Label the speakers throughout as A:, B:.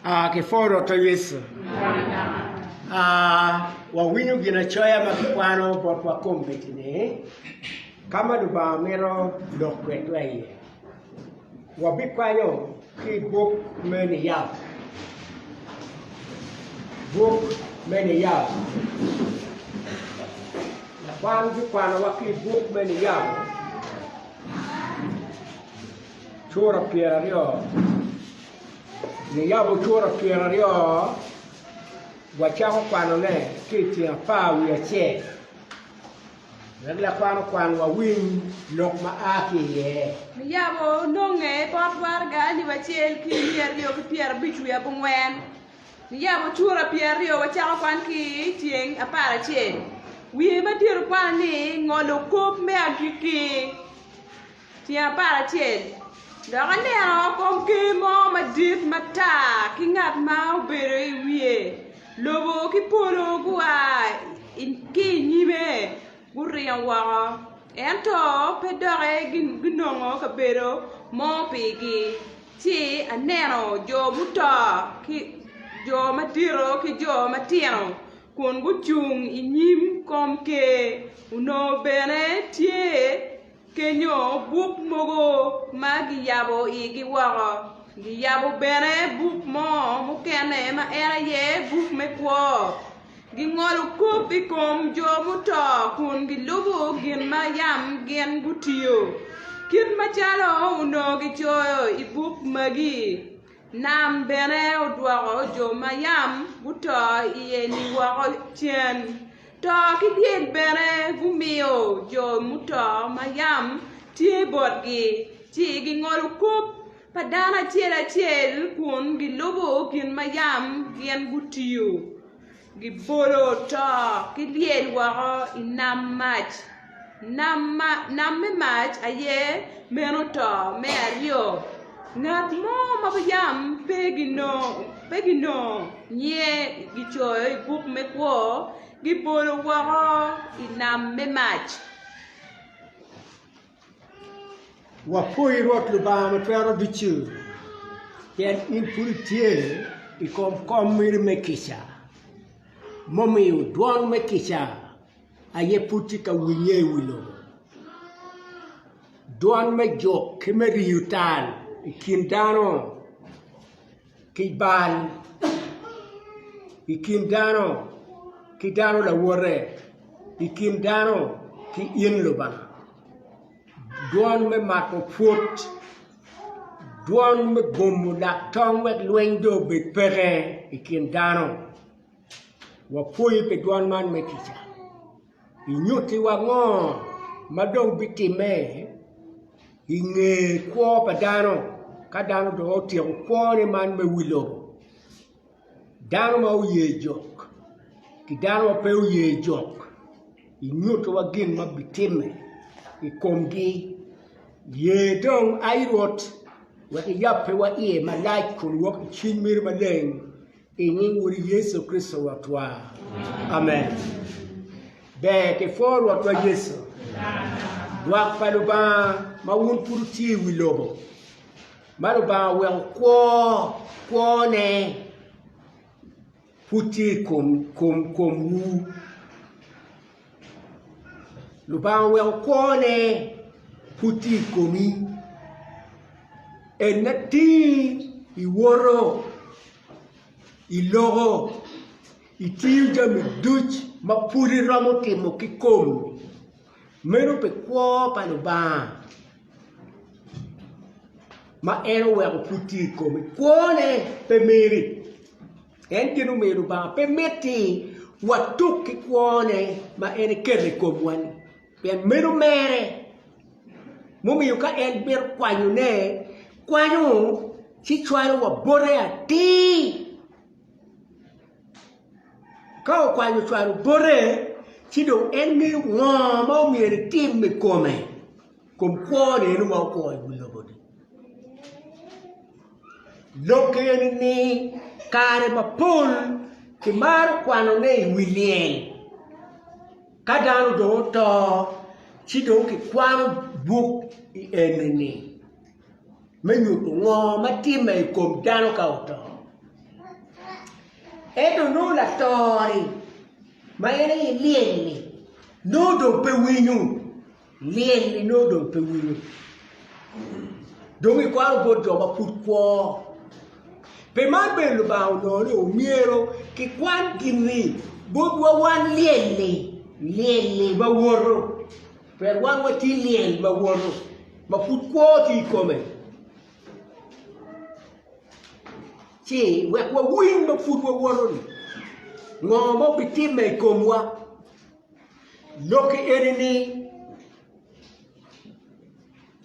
A: Kipworo Rwotwa Yecu. Wawinyo ginacoya ma kikwano botwa kombeddi-ni ka ma Lubanga mito lok kwedwa iye. Wabikwanyo ki i buk me Niyabo. Buk me Niyabo. Lakwan bikwanowa ki i buk me Niyabo cura 20. Niyabo cura 20 wacako kwanone ki i tyeng 11. Wek lakwan okwan wawiny lok ma a ki iye.
B: Niyabo ononge bot waraga alip acel ki 250 wiye abongwen. Niyabo cura 20 wacako kwan ki i tyeng 11. Wiye madit okwano ni Ngolo kop me agikki. Tyeng 11. Dok aneno komker mo madit matar ki ngat ma obedo i wiye. Lobo ki polo gua ki i nyime guringo woko, ento pe doki gunongo kabedo mo pigi. Ci aneno jo muto, jo madito ki jo matino, kun gucung i nyim komker. Onongo bene tye Kenyo buk mogo ma giyabo igi woko. Giyabo bene buk mo mukene ma en aye buk me kwo. Gingolo kop i kom jo muto kun gilubo gin ma yam gin gutiyo, kit macalo onongo gicoyo i buk magi. Nam bene odwoko jo ma yam guto iye-ni woko cen. To ki lyel bene gumiyo jo muto ma yam tye botgi, ci gingolo kop pa dano acel acel kun gilubo gin ma yam gin gutiyo. Gibolo to ki lyel woko i nam mac. Nam me mac aye meno to me aryo. Ngat mo ma yam pe ginongo nyinge gicoyo i buk me kwo, gibolo woko i nam me mac.
A: Wapwoyi Rwot Lubanga Matwero Ducu, pien in pud itye i kom kom meri me kica, mumiyo dwon me kica aye pud tye ka winye i wi lobo. Dwon me juk ki me riyo tal i kin dano ki bal, i kin dano ki dano lawote, i kin dano ki in Lubanga. Dwon me mako pwod, dwon me gomo lak tong wek lweny dong obed peke i kin dano. Wapwoyi pi dwon man me kica. Inyutiwa ngo ma dong bitimme i nge kwo pa dano ka dano dong otyeko kwone man me wi lobo. Dano ma oye jok ki dano ma pe oye jok inyutiwa gin ma bitimme i komgi. Ye dong ai Rwot wek iyabbe wa iye malac kun wok i cwiny meri maleng. I nying Wodi Yecu Kricito Rwotwa. Amen. Ber kipwo Rwotwa Yecu. Lwak pa Lubanga ma wun pud wutye i wi lobo, ma Lubanga oweko kwo kwone pud tye i komwu. Lubanga oweko kwone pud tye i komi. En atir iwoto, iloko, itiyo jami duc ma pud iromo timo ki komi. Meno pi kwo pa Lubanga ma en oweko pud tye i komi. Kwone pe meri. En gin omiyo Lubanga pe miti watuk ki kwone ma en eketo i komwa-ni, pien meno mere. Mumiyo ka en mito kwanyone, kwanyo ci cwalo wa bote atir. Ka okwanyo ocwalo bote, ci dong en ngeyo ngo ma omyero etim i kome, kom kwone eno ma okwo i wi lobo-ni. Lok eni ni kare mapol kimaro kwanone i wi lyel ka dano dong oto ci dong kikwano buk eni-ni me nyuto ngo ma timme i kom dano ka oto. Ento nongo lato-ni ma en aye lyel-li nongo dong pe winyo, lyel-li nongo dong pe winyo. Dong ikwano bot jo ma pud kwo. Pi man bene Lubanga onongo ni omyero kikwan gin-ni botwa wan lyel-li, lyel-li ma woto, pien wan watye lyel ma woto, ma pud kwo tye i kome. Ci wek wawiny ma pud wawoto-ni, ngo ma obitimme i komwa? Lokki eni ni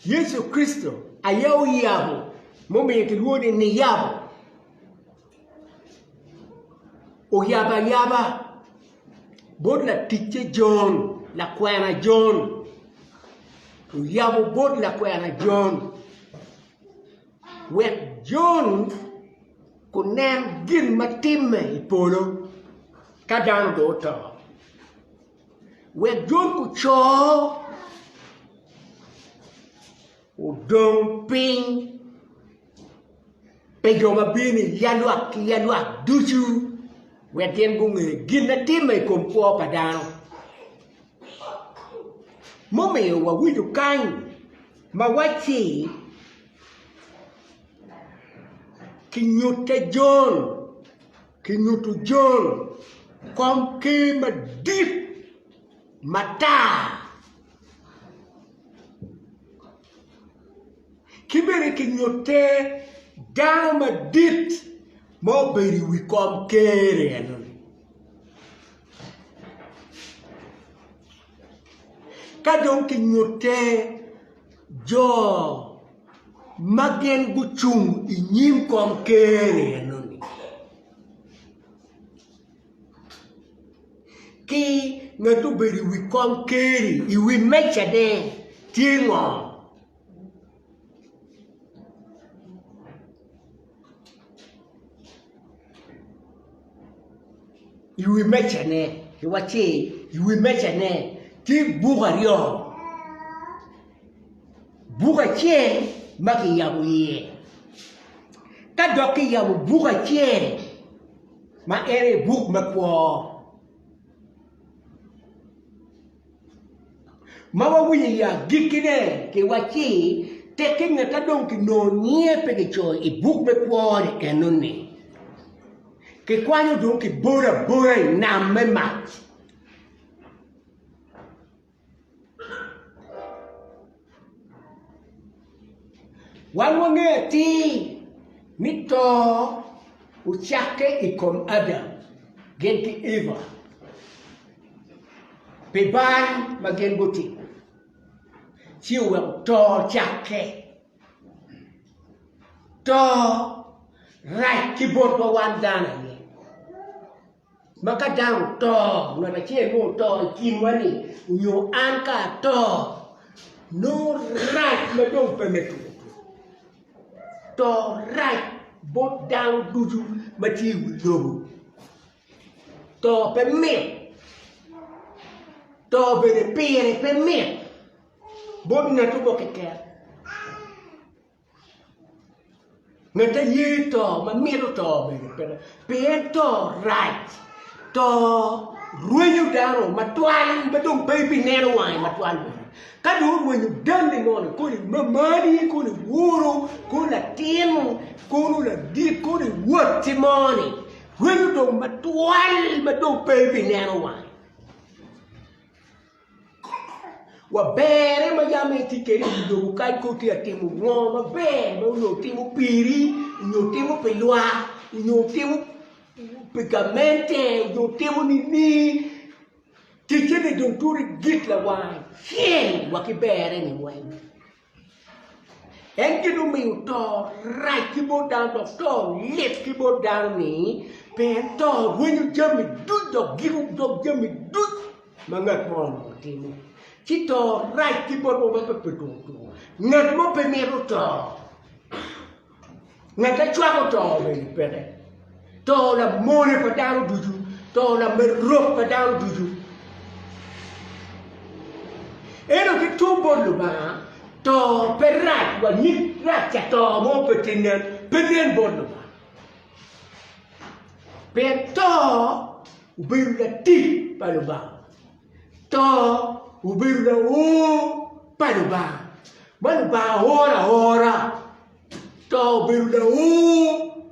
A: Yecu Kricito aye oyabo mumiyo kilwongo ni niyabo, oyabo ayaba bot laticce Jon, lakwena Jon, oyabo bot lakwena Jon wek Jon onen gin ma timme i polo ka dano dong oto. Wek Jon ocoo odong piny pi jo ma bino i yalwak ki yalwak ducu wek gin gunge gin ma timme i kom kwo pa dano. Mumiyo wawinyo kany ma wacci kinyutte Jon Kinyuto Jon komker madit matar ki bene kinyutte dano madit ma obedo i wi komker-ri enoni. Ka dong kinyutte jo ma gin gucung i nyim komker-ri enoni ki ngat obedo i wi komker-ri i wi mejane tye ngo? I wi mejane kiwacci i wi mejane tye buk aryo buk acel ma kiyabo iye ka dok kiyabo buk acel ma en aye buk me kwo. Ma wawinyo i agikkine kiwacci tekke ngat a dong kinongo nyinge pe kicoyo i buk me kwo-ni enoni, kikwanyo dong kibolo abola i nam me mac. Wan wangeyo atir ni to ocakke i kom Adam gin ki Eva pi bal ma gin gutimo, ci oweko to ocakke. To rac ki botwa wan dano aye. Ma ka dano oto, ngat acel mo oto i kinwa-ni nyo an ka ato, nongo rac ma dong pe me tuko tuko. To rac bot dano ducu ma tye i wi lobo. To pe mit, to bene pire pe mit bot ngat mo keken. Ngat a ye to ma mito to bene peke pien to rac to rwenyo dano matwal ma dong pe ibineno wange matwal bene ka dong orwenyo dani moni kono mamani kono iworo kono latin kono ladit kono iwatti moni rwenyo dong matwal ma dong pe ibineno wange. Waberre ma yam itye kwede i wi lobo kany ka itye ka timo ngo maber ma onongo itimo piri nyo itimo pi lwak nyo itimo pi gamente nyo itimo nining ticce-ni dong twero igik lawang acel wa ki berre-ni weng. En gin omiyo to rac ki bot dano dok to lit ki bot dano ni pien to rwenyo jami duc dok giko dog jami duc ma ngat mo onongo timo. Ci to rac ki botwa ma pe pi tuko tuko. Ngat mo pe mito to. Ngat a cwako to bene peke. To lamone pa dano ducu, to lamerok pa dano ducu. Ento ki tung bot Lubanga, to pe rac wa nyig rac ca to mo pe tye nen, pe nen bot Lubanga. Pien to obedo latic pa Lubanga, to obedo laor pa Lubanga, ma Lubanga oro aora, to obedo laor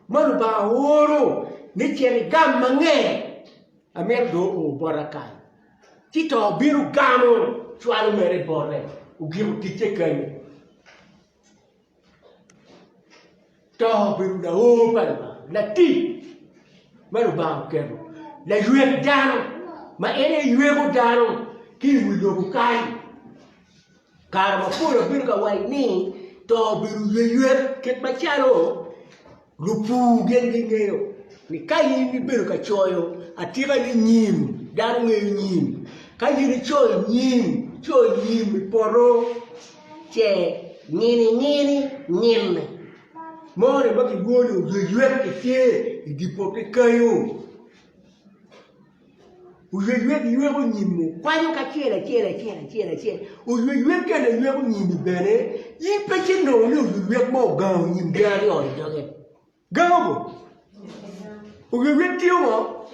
A: ma Lubanga oro ni cit igam mange, amito dong oo bota kany. Ci to obino gamo cwalo mere bote, ogiko ticce kenyo. To obedo laor pa Lubanga, latic ma Lubanga oketo, laywek dano ma en aye yweko dano ki i wi lobo kany. Kare mapol abedo ka waco ni to obedo yweywe kit macalo Lupur gin gingeyo ni ka in ibedo ka coyo atika ni nyim, dano ngeyo nyim. Ka in icoyo nyim, icoyo nyim i poto ce ngini ngini ngine moni ma kilwongo ni oyweywe tye i dye poto kenyo. Oyweywe yweko nyim-mu kwanyo kacel acel acel acel acel. Oyweywe kene yweko nyim-mi bene, in pe ci nongo ni oyweywe mo ogango nyim gin aryo i doge. Gango bo? Oyweywe tiyo ngo?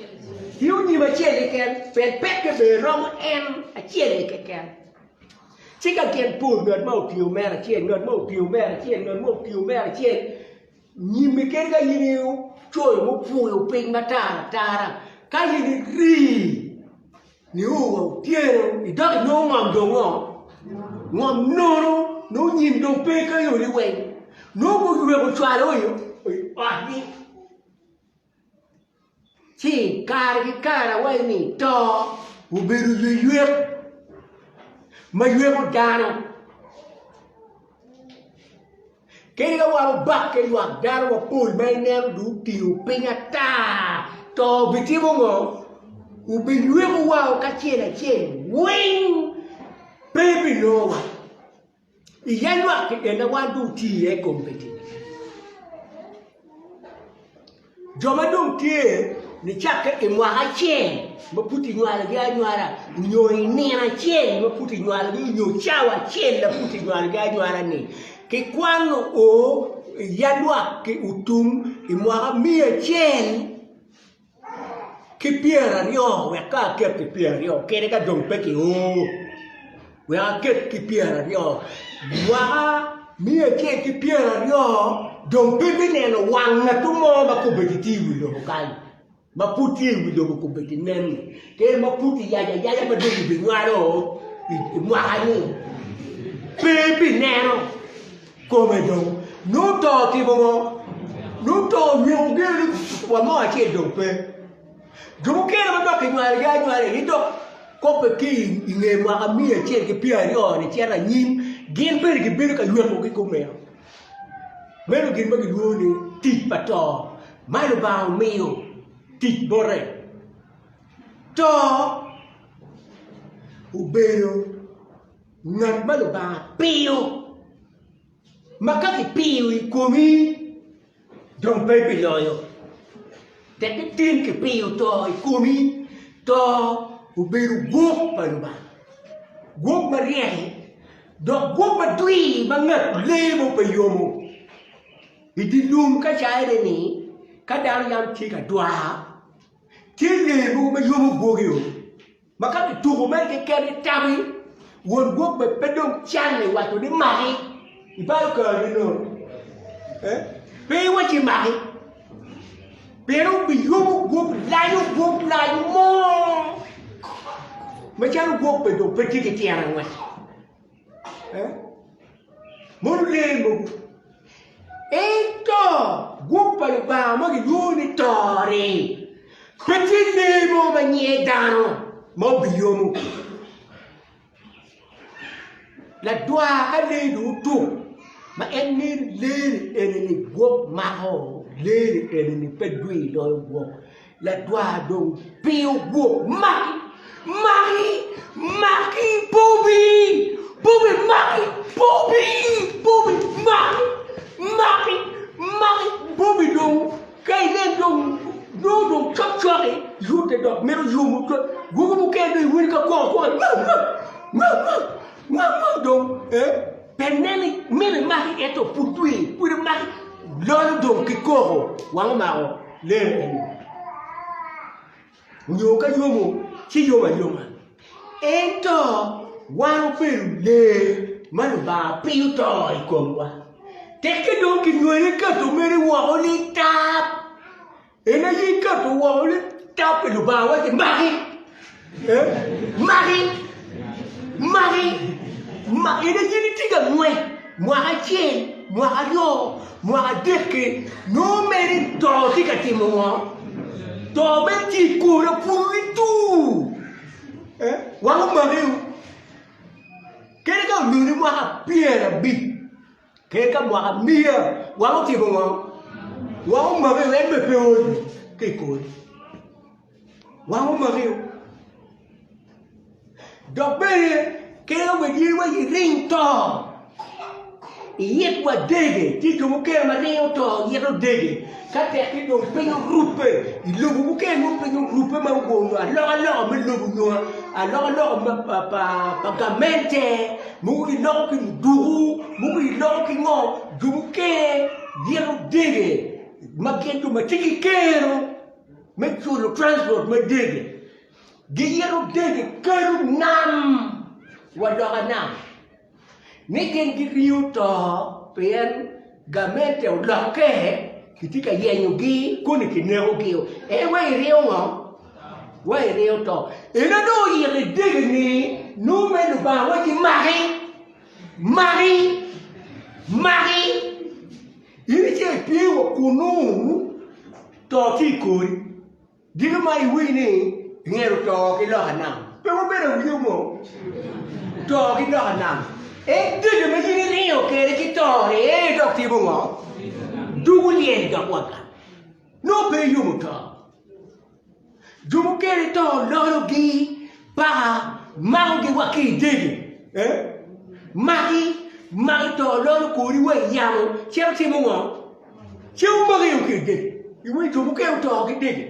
A: Tiyo nyim acel keken, pien pekke bene romo en acel-li keken. Ci ka gin pol, ngat ma otingo mere acel, ngat ma otingo mere acel, ngat ma otingo mere acel, Nyimmi kadi ka in icoyo mupwoyo piny matar atara, ka in iri nio wa otyeno idok inongo ngom dong ngo? Ngom nono, nongo nyim dong pe ka yoni weng, nongo guyweko cwalo i otgi. Ci kare ki kare awaco ni to obedo yweywe ma yweko dano. Kadi ka wan obakke lwak dano mapol ma ineno dong otingo piny ata, to obitimo ngo? Obiyweko wa kacel acel weng pe bilongowa. I yalwak ki en ma wan dong tye iye i kombeddi-ni, jo ma dong tye nicakke i mwaka acel ma pud kinywalogi anywala nyo i nino acel ma pud kinywalogi nyo cawa acel ma pud kinywalogi anywala-ni kikwano o i yalwak ki otum i mwaka miya acel ki pyeraryo wek ka aket ki pyeraryo kadi ka dong pe ki o wek aket ki pyeraryo mwaka miya acel ki pyeraryo dong pe bineno wang ngat mo ma kobeddi tye i wi lobo kany ma pud tye i wi lobo kobeddi nen-ni kadi ma pud kiyaco ayaca ma dong kibinywalo i mwaka-ni pe bineno. Kome dong nongo to otimo ngo? Nongo to onyweko gene wa mo acel dong pe. Jo mukene ma dok kinywalogi anywala ni dok kope ki i nge mwaka miya acel ki pyeraryo ni cito anyim, gin bene gibedo ka ywekogi kumeno. Meno gin ma gilwongo ni tic pa to ma Lubanga omiyo tic bote. To obedo Ngat ma Lubanga piyo, ma ka kipiyo i komi dong pe ibiloyo. Tekke tin kipiyo to i komi, to obedo gwok pa Lubanga, gwok maryek dok gwok madwir ma ngat lee mo pe yomo. I dye lum ka caine-ni, ka dano yam tye ka dwar, tye lee mogo ma yomo gwogi-o. Ma ka kituko mere keken i tabi, won gwok bene pe dong canne waco ni maki, ibalo kareni nono. Eh? Pe iwacci maki. Pien obiyubo gwok lanyo gwok lany mo macalo gwok bene dong pe tye ki tyen angwen. Eh? Mono lee mogo. Ento gwok pa Lubanga ma gilwongo ni to-ri, pe tye lee mo ma nyinge dano ma obiyomo. Ladwar ka lee dong otuk ma en ngeyo ni lee-ni eni-ni gwok mako, lee-ni eni-ni pe dwir loyo gwok. Ladwar dong piyo gwok maki, maki, maki, bobi, bobi maki, bobi, bobi maki, maki, maki, bobi dong ka inen dong nongo dong cok coki yute dok mito yomo gwoki mukene dong iwinyo ka kok akoka ma ma ma ma ma ma dong eh pe neni mito imaki ento pud dwir pud imaki loyo dong. ki koko wang omako lee eni. Nyo ka yomo ci yom ayoma. Ento wan obedo lee ma Lubanga piyo to i komwa. Tekke dong kinywali iketo mere woko litap. En aye iketo woko litap pi Lubanga wacci maki, maki, maki, maki. En aye itye ka ngwec mwaka acel, mwaka aryo, mwaka adek-ki, nongo mere to tye ka timo ngo? To mere tye i kori apulu litur. Wang omaki kadi ka oloni mwaka pyerabic. Ker ka mwaka miya wang otimo ngo? Wang omaki en bene pe ol ki i kori. Wang omaki. Dok bene ker obed in wa iring to iyit wa dege tye jo mukene ma ringo to yito dege ka tek ki dong piny orubbe i lobo mukene nongo piny orubbe ma ogoyo alokaloka me lobo nyo alokaloka pa gamente Mogo giloko ki muduku, mogo giloko ki ngo, jo mukene gin odege ma gin jo ma tye ki kero me culo transport me dege. Giyito dege kelo nam wa loka nam ni gin giringo to pien gamente olokke kitye ka yenyogi koni kinekogio. En weng iringo ngo? Wa iringo to. Eno dong oyito idege-ni nongo me Lubanga wacci maki, maki, maki. In icito ipye wa kunnu to tye i kori. Gino ma iwinyo ni ingeto to ki loka nam. Pe wabedo awinyo mo to ki loka nam. En dege ma in iringo kwede ki to-ni en dok timo ngo? Dugo lyel dok wa gang. Nongo pe iyomo to. Jo mukene to lologi paka makogi wa ki i dege. Maki, maki to lolo kodi wa i yamo cito timo ngo? Ci omaki ki i dege. Iwinyo jo mukene oto ki dege.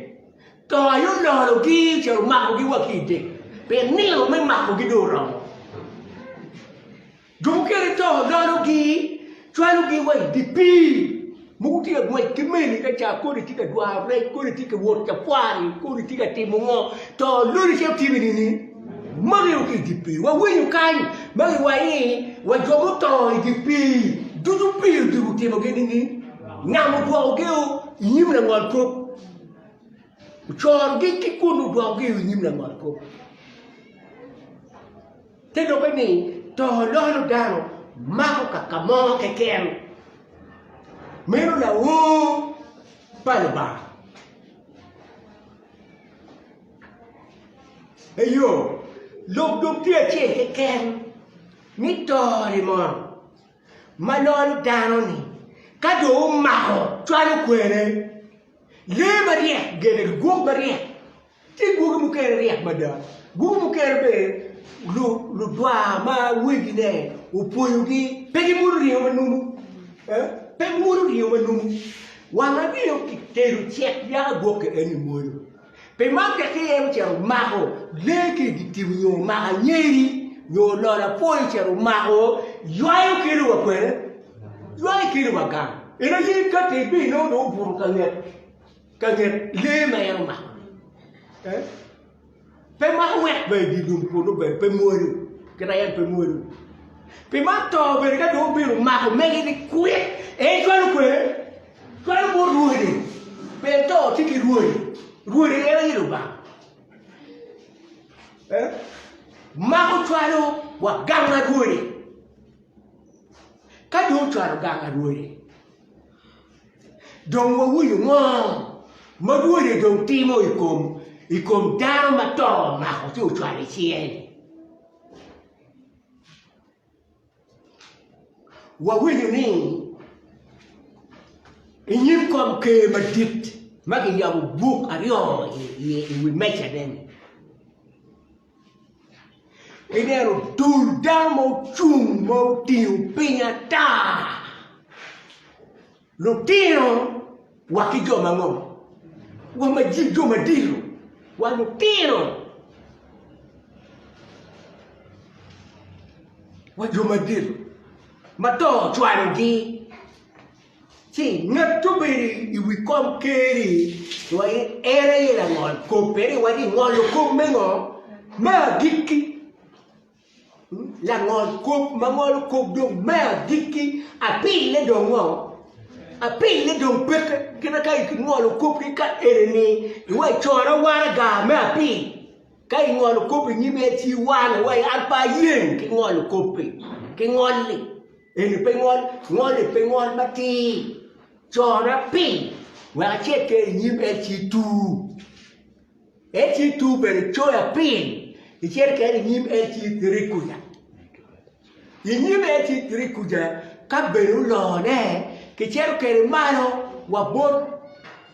A: To aye olologi ocito omakogi wa ki i dege. Pien nino me makogi dong oromo. Jo mukene to lologi, cwalogi wa i dye pii. Mogo tye ka ngwec ki meli ka ca kodi tye ka dwaro rec, kodi tye ka wot cafwari, kodi tye ka timo ngo. To loli cito timo nini? Magi ki i dye pii. Wawinyo kany ma giwaco ni wa jo muto i dye pii ducu pii odwogo otimogi nini? Nam odwokogi i nyim langolkop. Ocorogi ki kun odwokogi i nyim langolkop. Te lokke ni to lolo dano mako kaka mo keken. Meno lawor pa Lubanga. Eyo, lok dong tye acel keken ni to-ni mono ma lolo dano-ni ka dong omako cwalo kwene lee maryek gene gwok maryek Tye gwoki mukene ryek mada. Gwoki mukene bene ludwar ma wegine opwonyogi pe gimwodo ringo ma numu. Pe gimwodo ringo ma numu. Wang aryo kitedo cek yaka gwokke en ni mwodo. Pi man tek ki en ocito omako lee ki i dye tim nyo omako anyeri nyo ololo apwoyo ocito omako ywayo kelo wa kwene? Ywayo kelo wa gang. En aye kati ibinongo dong obuto ka nget. Ka nget lee ma en omako-ni pe mako wek bene i dye lum kunu bene pe mwolo, kit aye pe mwolo. Pi man to bene ka dong obino omako mege ni kwit, en cwalo kwene? Cwalo bot rwode, pien to tye ki rwode, rwode en aye Lubanga. Mako cwalo wa gang arwode, ka dong ocwalo gang arwode, Dong wawinyo ngo ma rwode dong timo i kom i kom dano ma to omako ci ocwalo i cinge-ni? Wawinyo ni i nyim kom ker madit ma kiyabo buk aryo i wi mecane-ni, Ineno dul dano ma ocung ma otingo piny ata, lutino wa ki jo ma ngo, wa ma jo madito wa lutino wa jo madito ma to ocwalogi. Ci ngat obedo i wi kom ker-ri wa en aye langol kop, en aye waco ni ngolo kop me ngo? Me agikki. Langol kop ma ngolo kop dong me agikki, apille dong ngo? Apille dong peke. Kite ka ingolo kop ki ka eni-ni, iwaco cona waraga me apil. Ka ingolo kop i nyim en ci iwano, iwaco an pe ayeng ki ngolo kop-pi, ki ngol-li. Eni pe ngol, ngol-li pe ngol matir. Cona piny wek acit kede i nyim LC two. LC two bene coya piny icit kede i nyim LC three kuca. I nyim LC three kuca ka bene olone kicito kede malo wa bot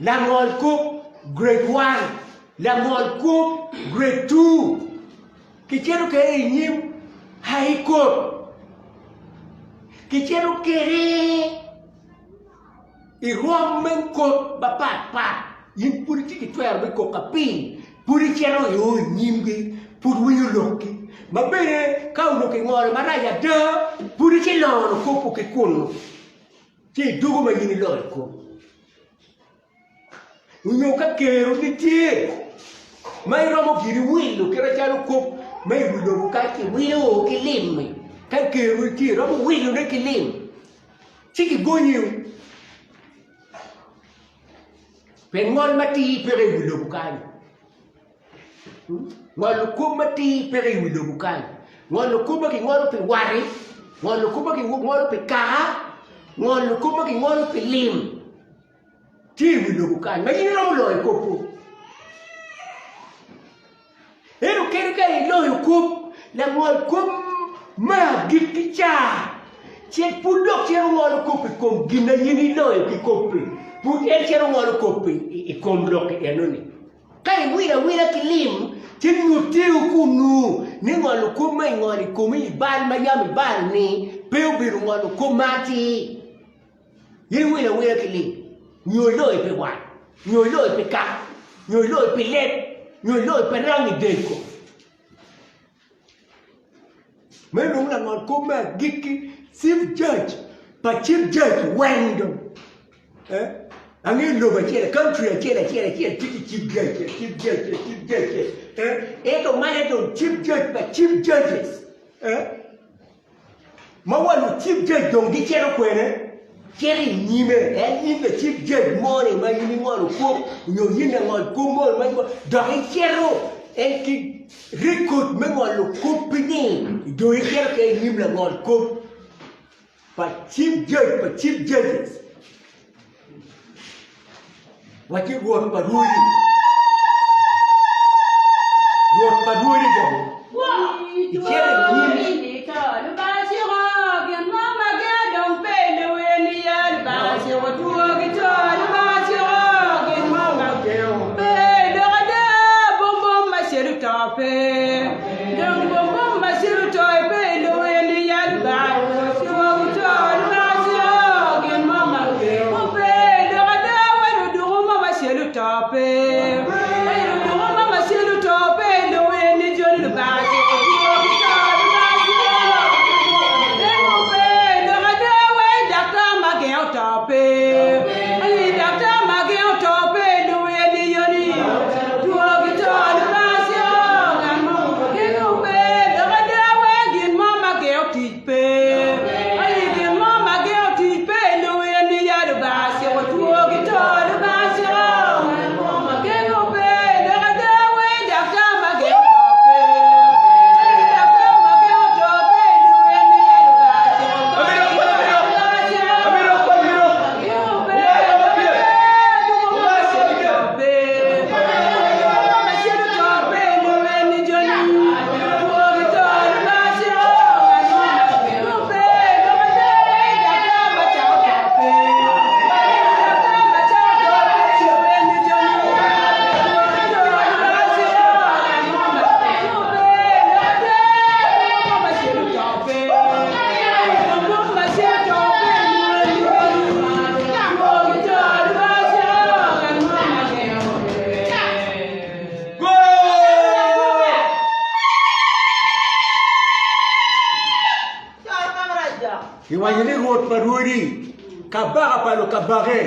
A: langol kop grade one, langol kop grade two. Kicito kwede i nyim High Court, kicito kwede i rwom me kot mapat pat, in pud itye ki twero me koko apil, pud icito i o i nyimgi, pud winyo lokki, ma bene ka onongo kingolo marac ada, pud icilono kop-pu ki kunnu ci idwogo ma in iloyo kop. Onyo ka keroni tye ma iromo giri wilo kite calo kop ma i wi lobo kany kiwilo ki lim-mi, ka keroni tye iromo wilone ki lim ci kigonyi pien ngol matir peke i wi lobo kany. Ngolo kop matir peke i wi lobo kany. Ngolo kop ma kingolo pi wati, ngolo kop ma kingolo pi kaka, ngolo kop ma kingolo pi lim. Tye i wi lobo kany ma in iromo loyo kop-pu. Ento kadi ka iloyo kop, langol kop me agikki ca ce pud dok cito ngolo kop i kom gin ma in iloyo ki kop-pi, pud en cito ngolo kop i kom lok enoni. Ka iwilo awila ki lim, ci nyuttiwu kunnu ni ngolo kop ma ingolo i komi i bal ma yam ibalo-ni pe obedo ngolo kop ma atir. In iwilo awila ki lim, nyo iloyo pi wat, nyo iloyo pi kaka, nyo iloyo pi leb, nyo iloyo pi rangi del kom. Meno dong langol kop me agikki, chief judge pa chief judge weng dong. Eh? Angeyo lobo acel, country acel acel acel tye ki chief judge, chief judge, chief judge. Eh? Ento mane dong chief judge pa chief judges. Eh? Ma wa lu chief judge dong gicito kwene? Cito i nyime, en in la chief judge moni ma in ingolo kop nyo in langol kop moni ma ingolo dok icito en ki record me ngolo koppi ni dong icito kwede i nyim langol kop pa chief judge pa chief judges. Watye Rwot pa rwodi. Rwot pa rwodi dong. Icito i nyim. Kabaka pa lukabake,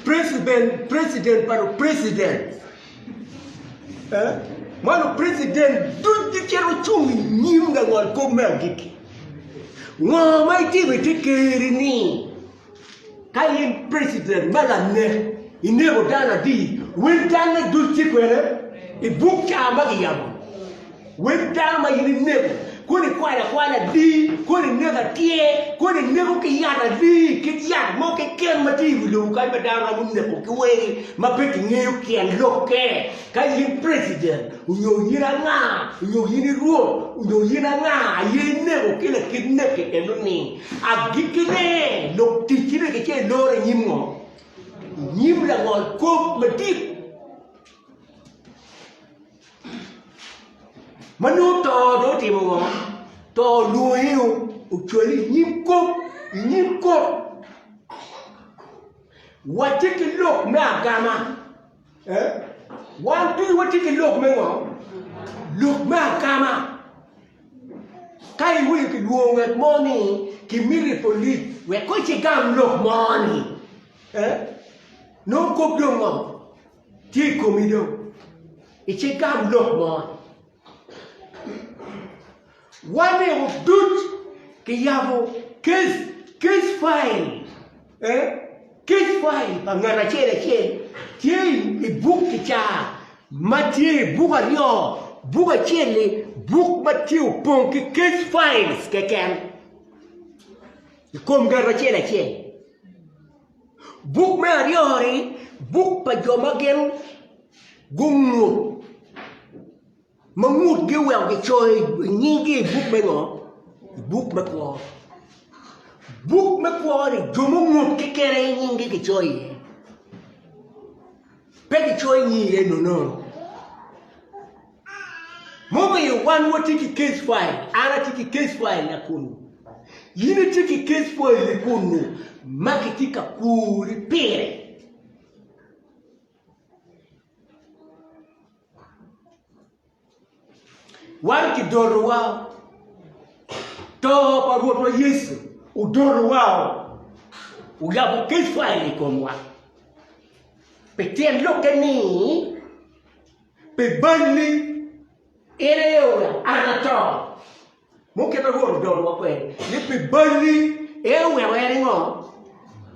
A: President pa lupresident, ma lupresident duc gicito cung i nyim langol kop me agikki. Ngo ma itimo i te kerri ni? Ka in president ma lanek, ineko dano adi? Wel danne duc tye kwene i buk ca ma kiyabo. Wel dano ma in ineko, koni ikwalo akwala adi, koni ineko atyer, koni ineko ki yat adi, kit yat mo keken ma tye i wi lobo kany ma dano romo neko ki wegi ma pe kingeyo tyen lokke. Ka in president onyo in anga, onyo in i rwot, onyo in anga aye ineko ki lakit neki eno-ni, Agikkine, lok ticci bene kice iloro i nyim ngo? I nyim langol kop madit ma nongo to dong otimo ngo? To olwongi ocwali i nyim kop, i nyim kop. Watye ki lok me agama. Eh? Wan ducu watye ki lok me ngo? Lok me agama. Ka iwinyo kilwongo ngat mo ni kimiti i polic wek kong cigam lok mo-ni, nongo kop dong ngo? Tye i komi dong, icigam lok mo-ni. Waneko duc kiyabo case, case file. Case file pa ngat acel acel tye i buk kicaa ma tye i buk aryo, buk acel-li buk ma tye opong ki case files keken i kom ngat acel acel. Buk me aryo-ni buk pa jo ma gin gungut. Ma ngutgi oweko kicoyo nyinggi i buk me ngo? I buk me kwo. Buk me kwo-ni jo mungut keken aye nyinggi kicoyo iye. Pe kicoyo nyingi iye nono. Mumiyo wan watye ki case file, an atye ki case file na kunu, in itye ki case file-ni kunu ma kitye ka kuri pire. Wan kidotowa, to pa Rwotwa Yecu odotowa, oyabo case file i komwa. Pi tyen lokke ni, pi balli en aye oweko an ato. Mukene Rwot odotowa kwede ni pi balli en oweko en ngo?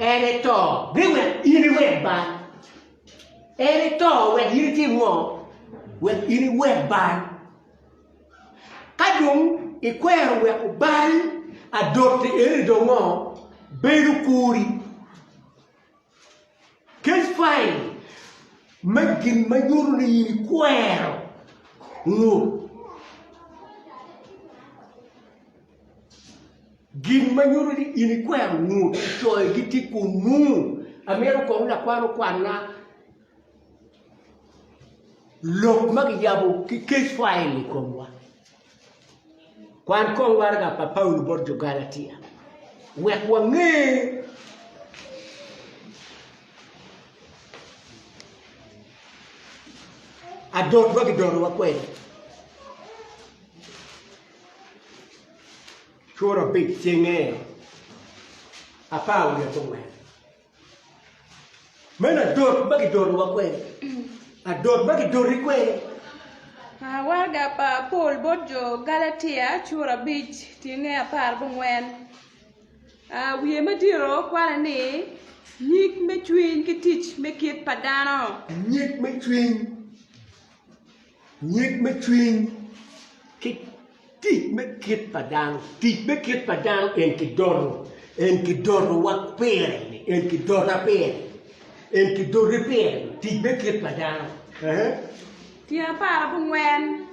A: En eto ni wek in iwek bal. En eto wek in itim ngo? Wek in iwek bal. Ka dong ikwero weko bal, adot-ti eni dong ngo? Bedo kuri. Case file me gin ma nyuto ni in ikwero ngut. Gin ma nyuto ni in ikwero ngut kicoyo gitye kunu. Amito kong lakwan okwanna lok ma kiyabo ki case file i komwa. Kwan kong waraga pa Paulo bot jo Galatia wek wange adot ma kidotowa kwede. Cura abic cenge apar wiye abongwen. Meno adot ma kidotowa kwede. Adot ma kidoti kwede.
B: Waraga pa Paul bot jo Galatia cura abic tyenge apar gungwen. Wiye madito kwane ni Nyig me cwiny ki tic me kit pa dano.
A: Nyig me cwiny. Nyig me cwiny ki tic me kit pa dano. Tic me kit pa dano en kidoto, en kidotowa pire-ni, en kidota pire, en kidoti pire-ni, tic me kit pa dano.
B: Tyen aparabongwen,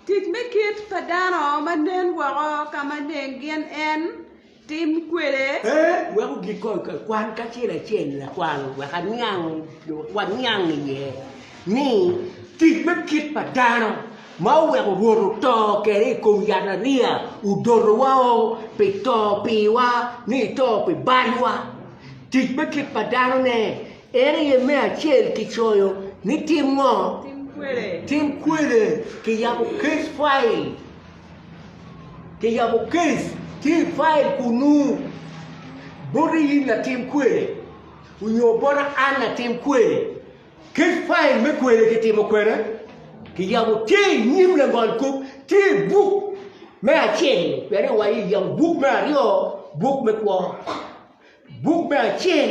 B: Tic me kit pa dano ma nen woko ka maleng gin en Tim kwede.
A: Pe wek ogik kong i kwan kacel acel lakwano wek aniang waniang iye ni tic me kit pa dano ma oweko Rwot oto kwede i kom yatariya odotowa o pi to piwa ni eto pi balwa. Tic me kit pa danone en aye me acel kicoyo ni tim ngo? Tim kwede. Kiyabo case file. Kiyabo case tye i file kunu. Boti in latim kwele onyo bota an latim kwele, Kec fail me kwele kitimo kwene? Kiyabo tye i nyim langol kop, tye i buk me acel-li, pien ni waco iyabo buk me aryo, buk me kwo. Buk me acel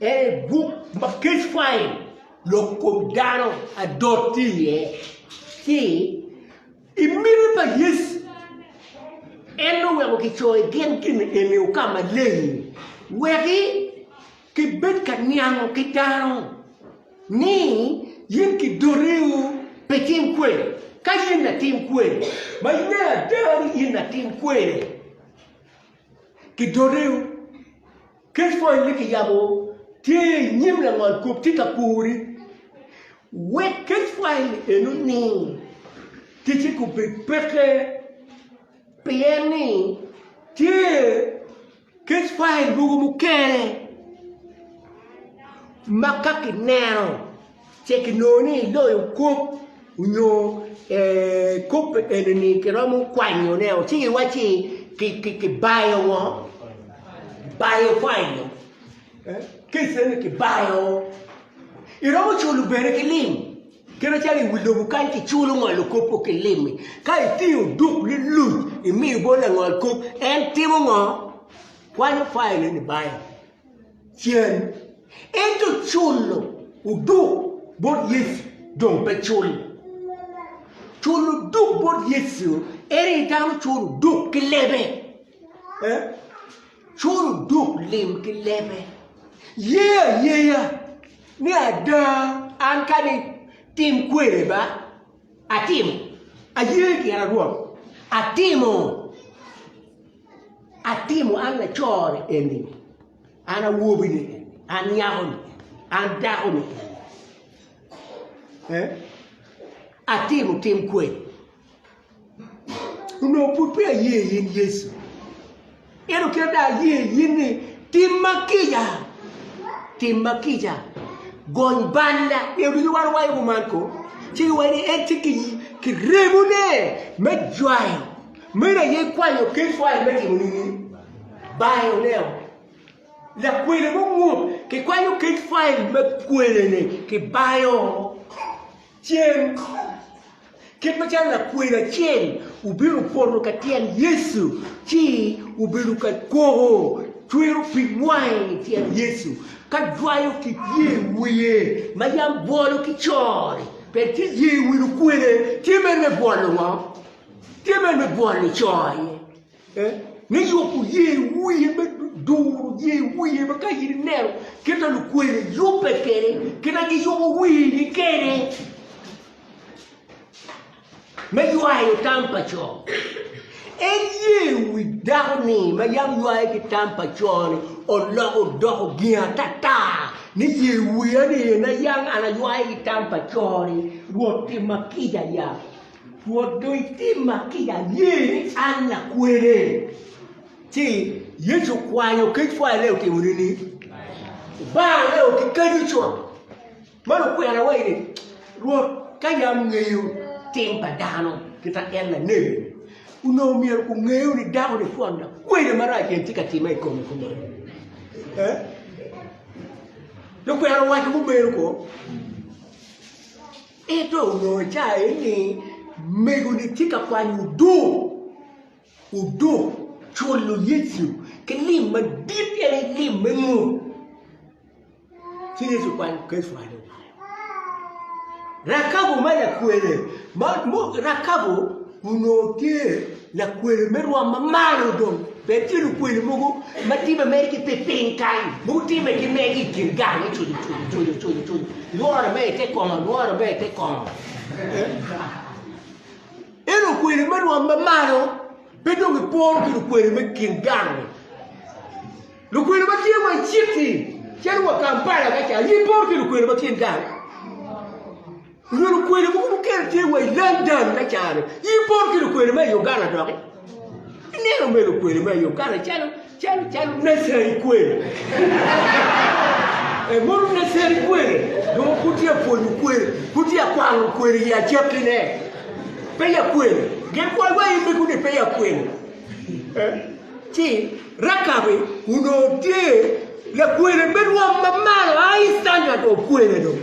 A: en aye buk ma kec fail lok kom dano adot tye iye. Ci i miti pa Yecu, en oweko kicoyo gin gin eni ka maleng weki Kibed ka niango ki dano ni in kidotiwu pe tim kwede. Ka in latim kwede, ma ingeyo ada ni in latim kwede, kidotiwu. Kit pwony ni kiyabo tye i nyim langolkop tye ka puri. Wek kit pwony eno ni ticce gubed peke pien ni tye Kec fail mogo mukene ma ka kineno ce kinongo ni iloyo kop nyo kop eni kiromo kwanyone ci giwacci kibayo ngo kibayo fail-li kec eni kibayo iromo culo bene ki lim. Kit macalo i wi lobo kany kiculo ngolo kop-pu ki lim-mi, ka itingo duk liluc imiyo bot langol kop, en timo ngo? Kwanyo faile ni bayo cen. Ento culo oduk bot Yecu dong pe cul. Culo oduk bot Yecu en aye dano culo oduk ki lebe. Cul oduk lim ki lebe. Ye ayeya ni ada an kadi tim kwede ba atimo. Aye gira Rwot, atimo, atimo an laco-ni eni, an awobi-ni eni, an nyako-ni eni, an dako-ni eni, atimo tim kwede. Onongo pud peya aye in Yecu, ento kit dong aye in ni timma kica, timma kica, gony balla. Nino ducu wan waco kuman ko, ci giwaco ni en tye ki remone me jwayo, meno aye kwanyo kec fwayo me timo nini? Bayone. Lakwele mungut kikwanyo kec fwayo me kwele-ni kibayo cen. Kit macalo lakwena acel obino opoto ka tyen Yecu ci obedo ka koko, cwero pig wange i tyen Yecu, ka jwayo ki yer wiye ma yam bwolo ki co-ni. Pien tye yer wi lukwena tye mere me bwolo ngo? Tye mere me bwolo co aye. Me yubo yer wiye me duro yer wiye ma ka in ineno kit ma lukwena yubbe kwede, kit ma giyubo wigi kwede. Me ywayo tam pa co. En ye wi dako-ni ma yam ywayo ki tam pa co-ni oloko odoko gin atata ni ye wiya-ni en ayang an aywayo ki tam pa co-ni Rwot timma kica ya Rwot dong itimma kica aye ni an lakwele. Ci Yecu okwanyo kec cwale otimo nini? Obange ki kenyo cut. Ma lukwena waco ni, Rwot, ka yam ngeyo tim pa dano kit ma en lanebi-ni, onongo myero kungeyo ni dako-ni twon lakwele marac en tye ka time i kome kumeno. Eh? Lukwena owaco kumeno ko. Ento onongo ca ni mego-ni tye ka kwanyo odur, odur culo Yecu ki lim madit en aye lim me ngut. Ci Yecu okwanyo Kefa ni obayo. Rakabo ma lakwele, Rakabo onongo tye lakwele me rwom ma malo dong, pien tye lukwele mogo ma timme mere ki pi piny kany, mogo timme ki megi i kin gang ni cucu cucu cucu cucu cucu, lworo mere i te kongo, lworo mere i te kongo. Ento lukwele me rwom ma malo pe dong giporo ki lukwele me kin gang-ngi. Lukwena ma tye wa i citi calo wa Kampala ka ca aye poro ki lukwena ma tye gang. Nyo lukwena mogo mukene tye wa i London ka ca-ni in poro ki lukwena ma i Uganda doki. Ineno me lukwena ma i Uganda calo calo calo nursery kwena. E mono nursery kwena dong pud tye ka pwonyo kwena, pud tye ka kwano kwena i acakkine. Pe ya kwena. Gin kwa wa in mego ni pe ya kwena. Eh? Ci Rakabi onongo tye lakwele me rwom ma malo, high standard of kwele dong,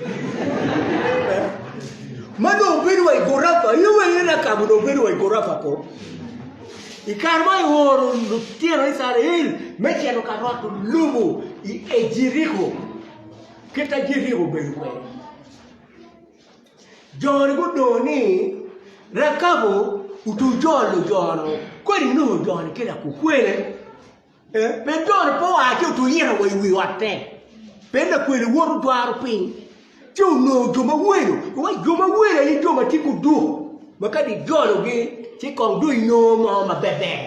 A: ma dong obedo wa i gurofa. In iwaco ni Rakab onongo bedo wa i gurofa ko? I kare ma ioro lutino Icrael me cito ka roto lobo i Jeriko, kit ma Jeriko obedo kwede. Jo-ni gudongo ni Rakabo otur jolo jo-nu, kodi nongo jo-ni ki lakukwele, pien jo-ni pe oa ci otur yito wa i wi otte, pien lakwele woto dwaro piny, ci onongo jo ma welo, iwaci jo ma welo aye jo ma tye ki oduk ma ka gijologi ci kong dong inongo mo maberber,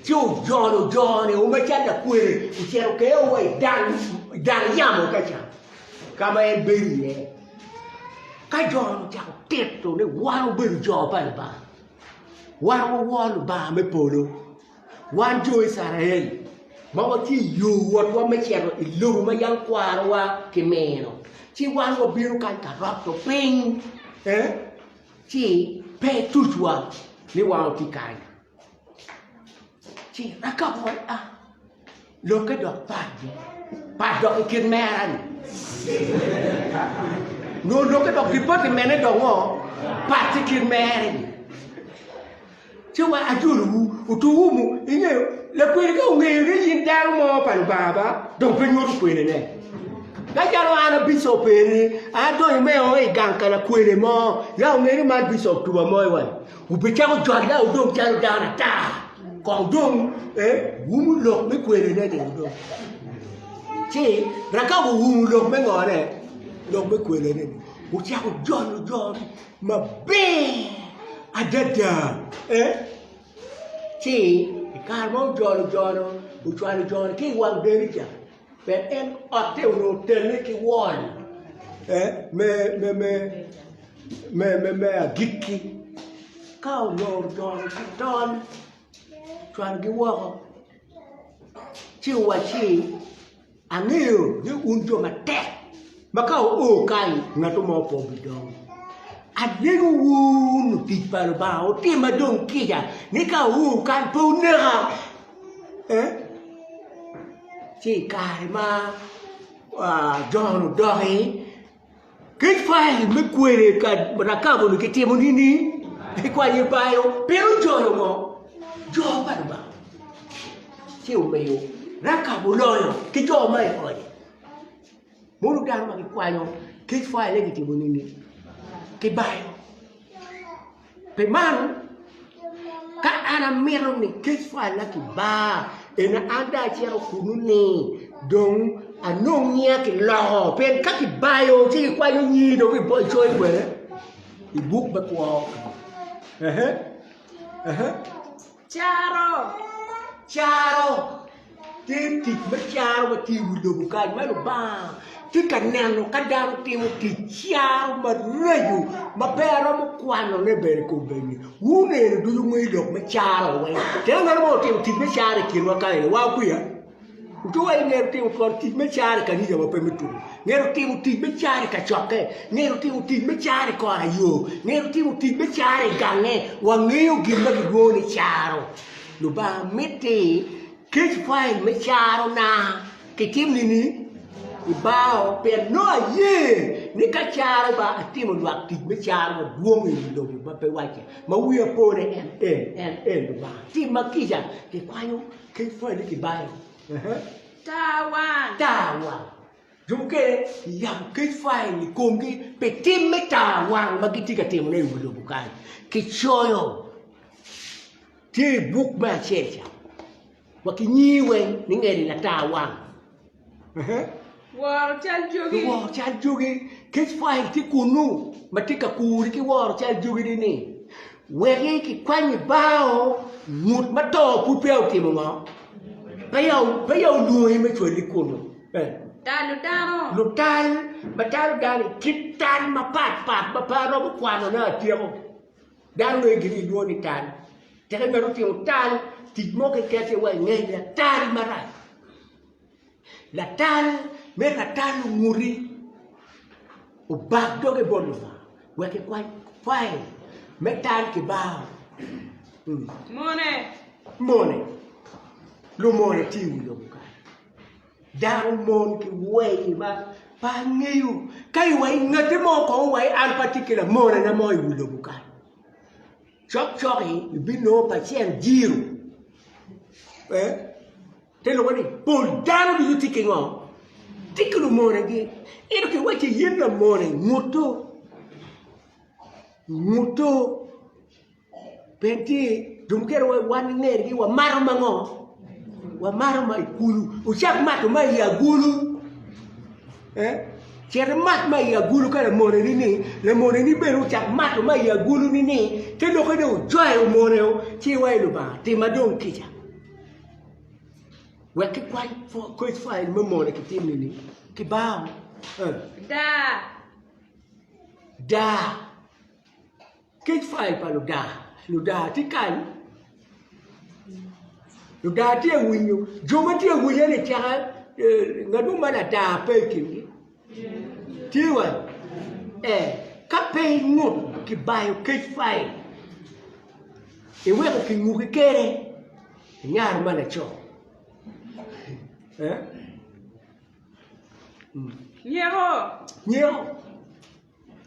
A: ci ojolo jo-ni macalo lakwele ocito kwede wa i dang yamo ka ca. ka ma en bedo iye. Ka jo-ni ocako tito ni wan wabedo jo pa Lubanga, wan waworo Lubanga me polo, wan jo Icrael ma watye i yo wotwa me cito i lobo ma yam kwarowa kimino, ci wan wabino kany ka roto piny, ci pe itucwa ni wan watye kany. Ci Rakab owaco a lokke dok pat be, pat dok i kit mera-ni. Nongo lokke dok dipatmene dok ngo? Pat i kit mere-ni. Ci wa ajolowu, otuwumu, ingeyo lakwena ka ongeyo ni in dano mo pa Lubanga ba, dong pe nyuto kwenene. Ka calo an a bicop eni, adonyo me o i gang ka lakwene mo, ya ongeyo ni man bicop tuba mo iwaco. Wubicako jwalle wudong calo dano ata, kong dong wumo lok me kwelene-ni wudong. Ci Rakab oumo lok me ngone? Lok me kwelene-ni. Ocako jolo jo maber adada. Ci i kare ma ojolo jo-nu, ocwalo jo-ni ki i wang dirica. Pien en otte onongo otenne ki wol me agikki, ka onongo odoro ki tol, cwalogi woko, ci owacci, Angeyo ni wun jo matek ma ka wuo kany, ngat mo pe obidong. Alegowu wun lutic pa Lubanga, wutimma dong kica ni ka wuo kany pe wuneka. Ci i kare ma Jon odoki, kec fail me kwele ka Rakab-ni kitimo nini? Kikwanyo ibayo pien ojolo ngo? Jo pa Lubanga. Ci omiyo Rakab oloyo ki jo ma i ode. Mono dano ma gikwanyo kec faile gitimo nini? Kibayo. Pi man, ka an amito ni kec falla ki bar, eni an dong acito kunu ni dong anong nyinga kiloko, pien ka kibayo ci kikwanyo nyingi dong icoyo kwede i buk me kwo.
B: Caro.
A: Caro. Tye tic me caro ma tye i wi lobo kany ma Lubanga tye ka neno ka dano timo tic caro maraco ma pe aromo kwanone bene i kombeddi. Wun eni ducu wungeyo lok me caro weng. Tyen ngat mo otimo tic me caro i kinwa kany eni wa kwiya? Wuto wa i nget otimo twon tic me caro i kanica wa pe me tuko. Nget otimo tic me caro i kacokke, nget otimo tic me caro i kora yo, nget otimo tic me caro i gange. Wangeyo gin ma gilwongo ni caro. Lubanga mitti kec file me caro na kitim nini i bao pien nongo aye ni ka caro ba atimo lwak tic me caro madwong i wi lobo ma pe wacce ma wiya po ni en en en en Lubanga timma kica kikwanyo kec file ki bayo.
B: Tar wang.
A: Tar wang. Jo mukene kiyabo kec file i komgi pi tim me tar wang ma gitye ka timone i wi lobo kany. Kicoyo Tye i buk me acel ca, wa ki nyingi weng ni ngeli latar wang.
B: Woro cal jogi.
A: Woro cal jogi. Case file tye kunu ma tye ka kuri ki woro cal jogi ni ni weki kikwany i bao ngut ma to pud peya otimo ngo? Peya olwongi me cwali kunu.
B: Talo dano.
A: Lutal ma talo dano i kit tal mapat pat ma pe aromo kwanone atyeko. Dano nongo gin gilwongo ni tal. Teke ngat otimo tal, tic mo keken tye wa ingeye latal marac. Latal me latal onguti obak doge bot Lubanga wek ekwany file me tal ki bao.
B: Mone.
A: Mone. Lumone tye i wi lobo kany. Dano mon ki wei ma pe angeyo. Ka iwaci ngati mo kong owaci an pe atye ki lamonena mo i wi lobo kany. Cokcok-ki ibinongo pacen jiro. Te loko ni pol dano ducu tye ki ngo? Tye ki lumonegi. Ento kiwacci in lamone nguto. Nguto. Pien tye jo mukene wan ingergi wamato ma ngo? Wamato ma i kulu. Wucak mato ma i agulu. Cit imat ma i agulu ka lamoneni ni, lamoneni bene ocak mato ma i agulu-ni ni, te lokke dong ojwayo omoneo, ci iwaco Lubanga, tima dong kica. Wek kikwany case file me mone kitim nini? Kibao.
B: Daa.
A: Daa. Case file pa ludaa. Ludaa tye kany. Ludaa tye winyo. Jo ma tye winyo ni caka ngat mo ma ladaa pe i kingi. Tye wa? Eh, ka pe ingut kibayo case file iweko kinguki kede inyaro ma laco. Eh?
B: Nyeko.
A: Nyeko.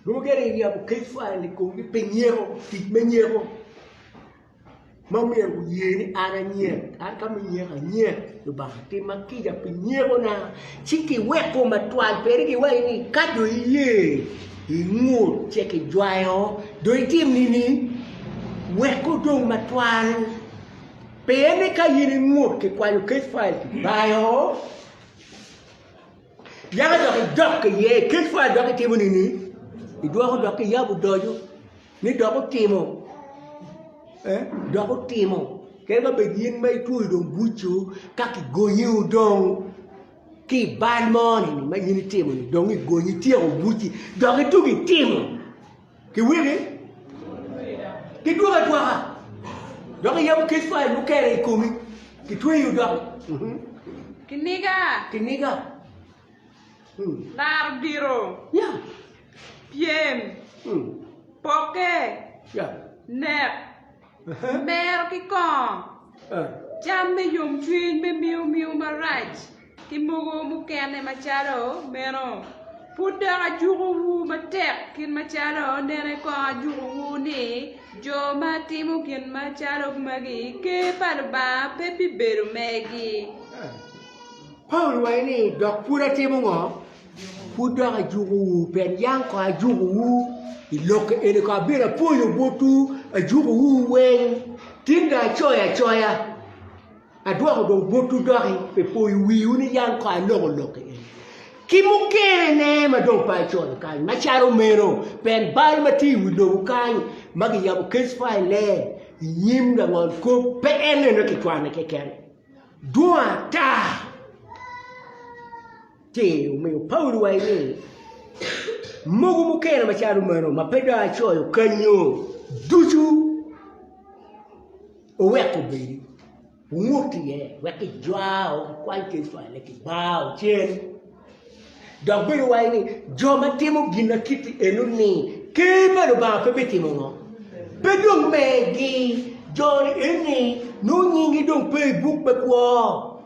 A: Nongo gire iryemo case file i komgi pi nyeko, tic me nyeko ma myero guye ni an anyek, an ka me nyeko anyek, Lubanga tima kica pi nyekona ci kiweko matwal peri giwaco ni ka dong iye ingut ce kijwayo dong itim nini? Weko dong matwal pien ni ka in ingut kikwanyo case file kibayo. Yaka dok idok iye, kit ma dok itimo nini, idwoko dok iyabo odoco ni dok otimo, eh, dok otimo. Kadi ka bed in ma itwoyo dong buco ka kigonyi dong ki i bal mo ni ma in itimo ni dong igonyi ityeko bucci dok itugo itimo. Kiwiki? Kidwoki adwoka dok iyabo case file mukene i komi kitweyi doki.
B: Kiniga.
A: Kiniga.
B: Laro dito.
A: Yeah.
B: Pyem. Pokke.
A: Yeah.
B: Nek. Mero ki kongo. Cam me yomcwiny me miyo miyo marac ki mogo mukene macalo meno. Pud dok ajukowu matek kit macalo nene kong ajukowu ni, jo ma timo gin macalo magi, ker pa Lubanga pe bibedo megi.
A: Paulo owaco ni, Dok pud atimo ngo? Pud dok ajukowu, pien yam kong ajukowu i lok eni kong abedo apwonyo botwu, ajukowu weng. Tin dong acoyo acoya, adwoko dong botwu doki pi poyo wiwu ni yam kong aloko lok eni. Ki mukenene ma dong pe acoyo kany, macalo meno, pien bal ma tye i wi lobo kany ma giyabo case file-le i nyim langolkop pe en ene kicwane keken. Dwong ata! Ci omiyo Paulo owaco ni, Mogo mukene macalo meno ma pe dong acoyo kanyo ducu wuwek obedi, wungut iye wek kijwao, kikwany kecwale, kibao cen. Dok bene owaco ni, Jo ma timo gin ma kit eno-ni, ker pa Lubanga pe bitimo ngo? Pe dong megi. Jo-ni eni nongo nyinggi dong pe i buk me kwo.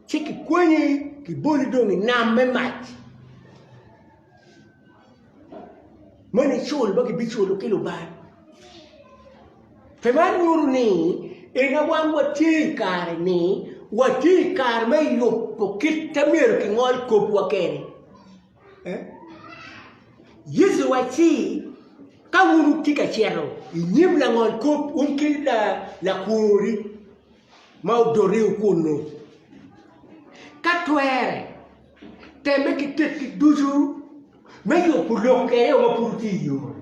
A: Ci kikwanyi kiboli dong i nam me mac. Meno icul ma gibiculo ki Lubanga. Pe man nyuto ni ena wan watye i kare-ni, watye i kare me yubo kit ma myero kingol kopwa kwede. Yecu owacci, Ka wun wutye ka cito i nyim langolkop, wun ki lakwor-ri ma odotiwu kunnu, ka twere, temme ki tekki ducu me yubo lok kwede ma pud wutye i yo.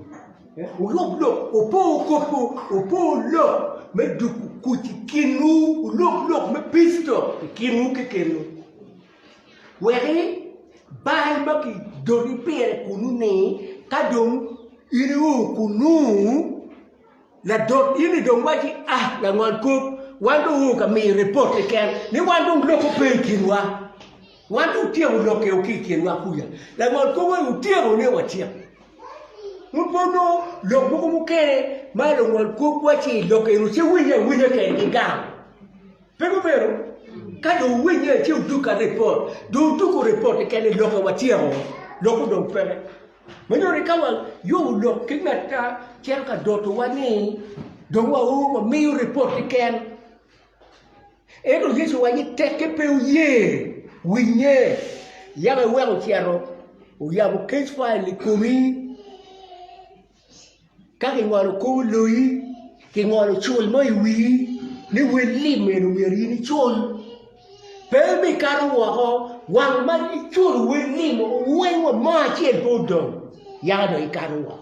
A: Wuyub lok, wupor kopwu, wupor lok me dwogo kuc i kinwu, wulok lok me pisto i kinwu kekenwu, wek bal ma kidoti pire kunnu-ni ka dong in io kunnu, Ladot in-ni dong wacci, Ah, langol kop, wan dong oo ka miyo ripot keken ni wan dong lok ope i kinwa. Wan dong otyeko lokke-o ki i kinwa kuca. Langol kop wai otyeko ni watyeko. Wun pe wunongo lok mogo mukene ma lungol kop wacci lok eno ci winye awinya kene ki gang. Pe kumeno? Ka dong wuwinye ci wudukka ripot. Dong wuduko ripot keken ni lokke watyeko, lokke dong peke. Ma nyuto ni ka wayubo lok ki ngat ma cito ka dotowa ni dong wao wamiyo ripot keken. Ento Yecu owaco ni tekke pe wuye winye, yam iweko ocito oyabo case file i komi, ka kingolo kor loyi, kingolo cul mo i wii ni wel lim eni myero in icul, pe ibikato woko wang ma iculo wel lim weng wa mo acel pe odong yaka dong ikato woko.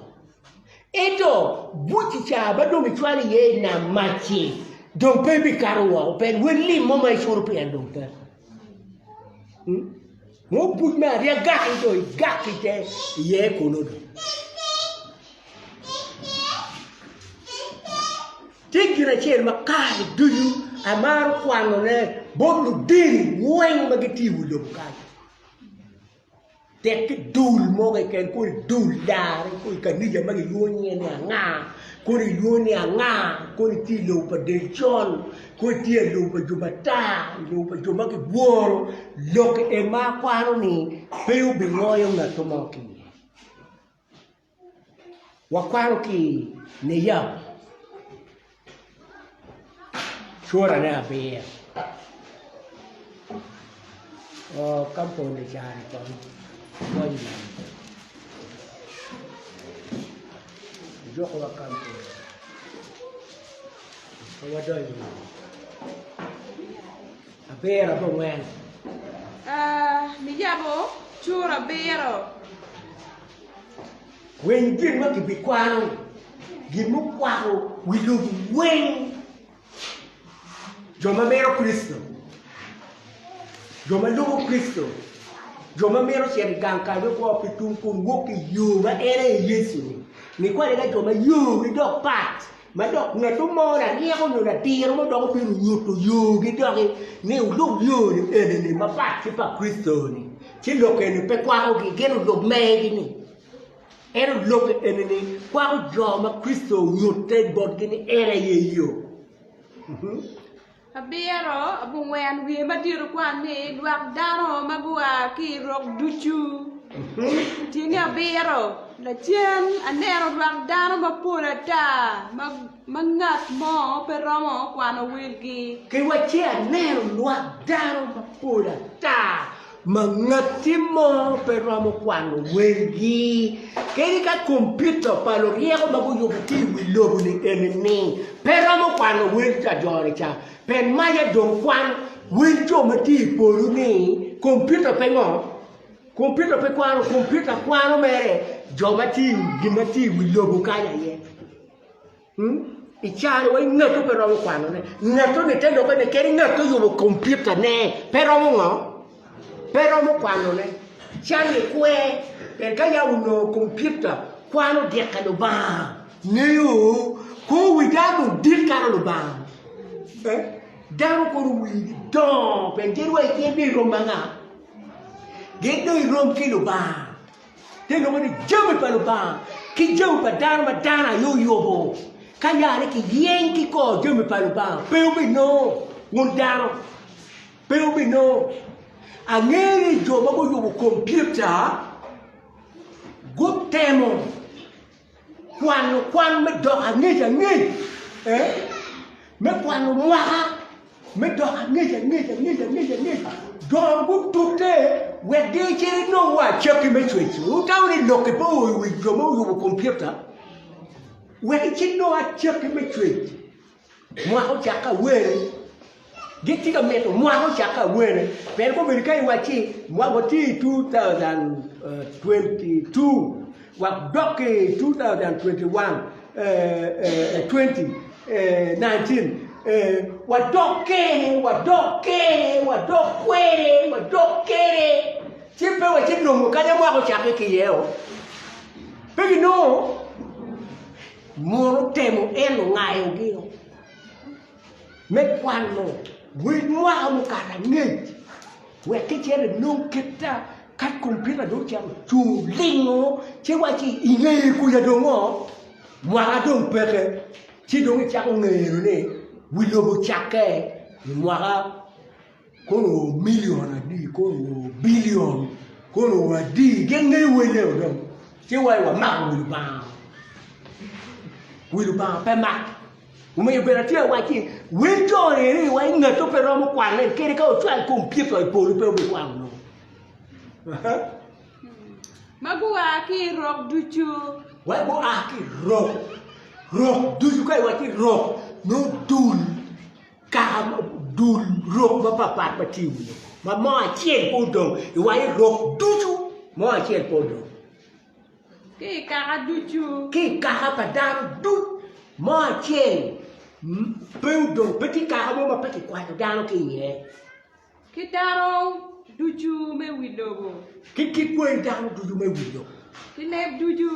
A: Ento buc ca ma dong icwalo iye i nam mac-ci dong pe ibikato woko pien wel lim mo ma iculo pire dong pe. Nongo buc me arya gaki dong igak ite iye kunu dong. Tye gin acel ma kare ducu amaro kwanone bot ludini weng ma gitye i wi lobo kany. Tek ki dul mo keken kodi dul larre kodi kanica ma gilwongo nyinge ni anga kodi ilwongo ni anga kodi itye i lobo pa del col kodi itye i lobo pa jo matar i lobo pa jo ma gibworo lok en ma akwano ni pe obingoyo ngat mo ki iye. Wakwano ki i Niyabo curane abiro kampuni cani kong ojukowa kampuni pe wadonyo abiro abongwen.
B: Niyabo cura abiro.
A: Winy gin ma kibikwano, gin mukwako wi lobo weng, jo ma mito Kricito, jo ma lubo Kricito, jo ma mito cito i gang kal me kwo pi tum kun wok ki i yo ma en aye Yecu-ni, nikwade ka jo ma yogi dok pat, ma dok ngat mo laryeko nyo ladiro mo dok obino onyuto yogi doki ni wulub yo-ni eni-ni mapat ki pa Kricito-ni. Ci lok eni pe kwakogi, gin olub megi-ni. Ento lok eni-ni kwako jo ma Kricito onyutte botgi ni en aye yo.
B: Abiro abongwen wiye madit okwan ni, Lwak dano ma gua ki i rok ducu. Tyenge abiro lacen aneno lwak dano mapol ata ma ngat mo pe romo kwano welgi.
A: Kiwacci aneno lwak dano mapol ata ma ngatti mo pe romo kwano welgi. Kadi ka kompiuta pa luryeko ma guyubo ki i wi lobo-ni eni-ni pe romo kwano wel ca jo-ni ca, pien maca dong kwan wel jo ma tye i polo-ni, kompiuta pe ngo? Kompiuta pe kwano, kompiuta kwano mere jo ma tye gin ma tye i wi lobo kany aye. I caro wai ngatto pe romo kwanone. Ngatto-ni te lokke ni kadi ngat oyubo kompiutane pe romo ngo? Pe romo kwanone. Calo i kwer, pien ka yam onongo kompiuta kwano dyek ka Lubanga ngeyo, kor wi dano dong dit kato Lubanga. Dano kono wigi dongo pien gin wa i gin ni rom anga? Gin dong irom ki Lubanga. Te loko ni jami pa Lubanga ki jami pa dano ma dano aye oyubo, ka yane kiyeny ki kor jami pa Lubanga, pe wubinongo, wun dano, pe wubinongo. Angeyo ni jo ma guyubo kompiuta gutemo kwano kwan me dok angec angec me kwano mwaka me dok angec angec angec angec angec jo gutute wek gicit inong wa acakki me cwec. Wutamo ni lok-ki pe oo i wi jo ma oyubo kompiuta wek icit inong acakki me cwec. Mwaka ocakke awene, gitye ka mito mwaka ocakke awene pien kobedo ka iwacci watye i 2022 wadok i 2021 2019 wadok kene wadok kene wadok kwene wadok kene ci pe wacinongo kanya mwaka ocakke ki iye-o pe ginongo. Mono otemo en ongayogi me kwano wel mwaka mukato angec wek kicit enong kit. Ka kompiuta dong ocako cung lingo ci wacci i ngeye kuca dong ngo? Mwaka dong peke ci dong icako ngeyo ni wi lobo ocakke i mwaka kono oo milion adi kono oo bilion kono oo adi gin ngeyo welle o dong ci wai wamako wi Lubanga wi Lubanga pe mak omiyo bene atye ka wacci wel jo eni wa i ngat pe romo kwane kadi ka ocwal kompiuta i polo pe obikwano nongo.
B: Ma gua ki i rok ducu.
A: Wek gua ki i rok, rok ducu ka iwaco ni rok nongo dul kaka dul rok mapatpat ma tye i wi lobo ma mo acel pe odong iwaco ni rok ducu mo acel pe odong.
B: Ki i kaka ducu.
A: Ki i kaka pa dano duc mo acel pe odong pe tye kaka mo ma pe kikwanyo dano ki iye.
B: Ki dano ducu me wi lobo.
A: Ki kit kwai dano ducu me wi lobo.
B: Ki leb ducu.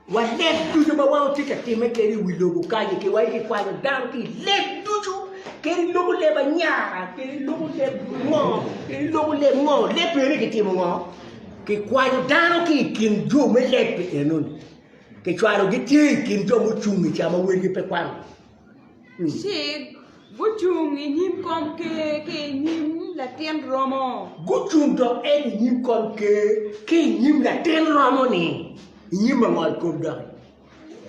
A: Wa leb ducu ma wan watye ka timme kwede i wi lobo kany ki wa kikwanyo dano ki i leb ducu kadi iloko leb anyara kadi iloko leb ngo kadi iloko leb ngo leb eni kitimo ngo kikwanyo dano ki i kin jo me leb enoni kicwalo gitye i kin jo mucung i ca ma welgi pe kwano.
B: Ci gucung i nyim komker ki i nyim Latin romo.
A: Gucung dok en i nyim komker ki i nyim Latin romo-ni, i nyim langolkop doki.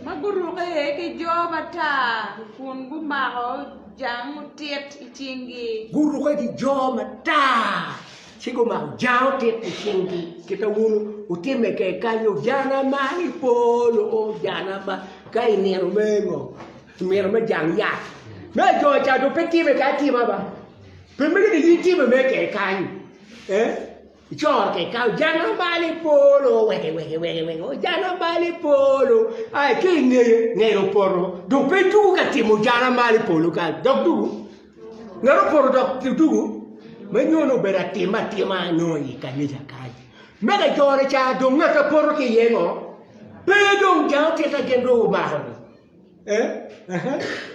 B: Ma guruke ki jo matar kun gumako jang otit i cinggi.
A: Guruke ki jo matar ci gumako jang otit i cinggi. Kit ma wun wutimme kwede kany, ojana ma i polo, ojana ma ka i nino me ngo? Mito me jang yat me jo ca dong pe time ka atima ba pe mege ni in time me kede kany eh icoro kede kany ojana malo i polo weke weke weke weke ojana malo i polo ai ki i ngeye ngeye opoto dong pe dugu ka timo ojana malo i polo kany dok dugu ngat opoto dok dugu me nyo ni obedo atima atima nongo i kanica kany mege jone ca dong ngat apoto ki iye ngo pe dong jang otita gin dong omako ni.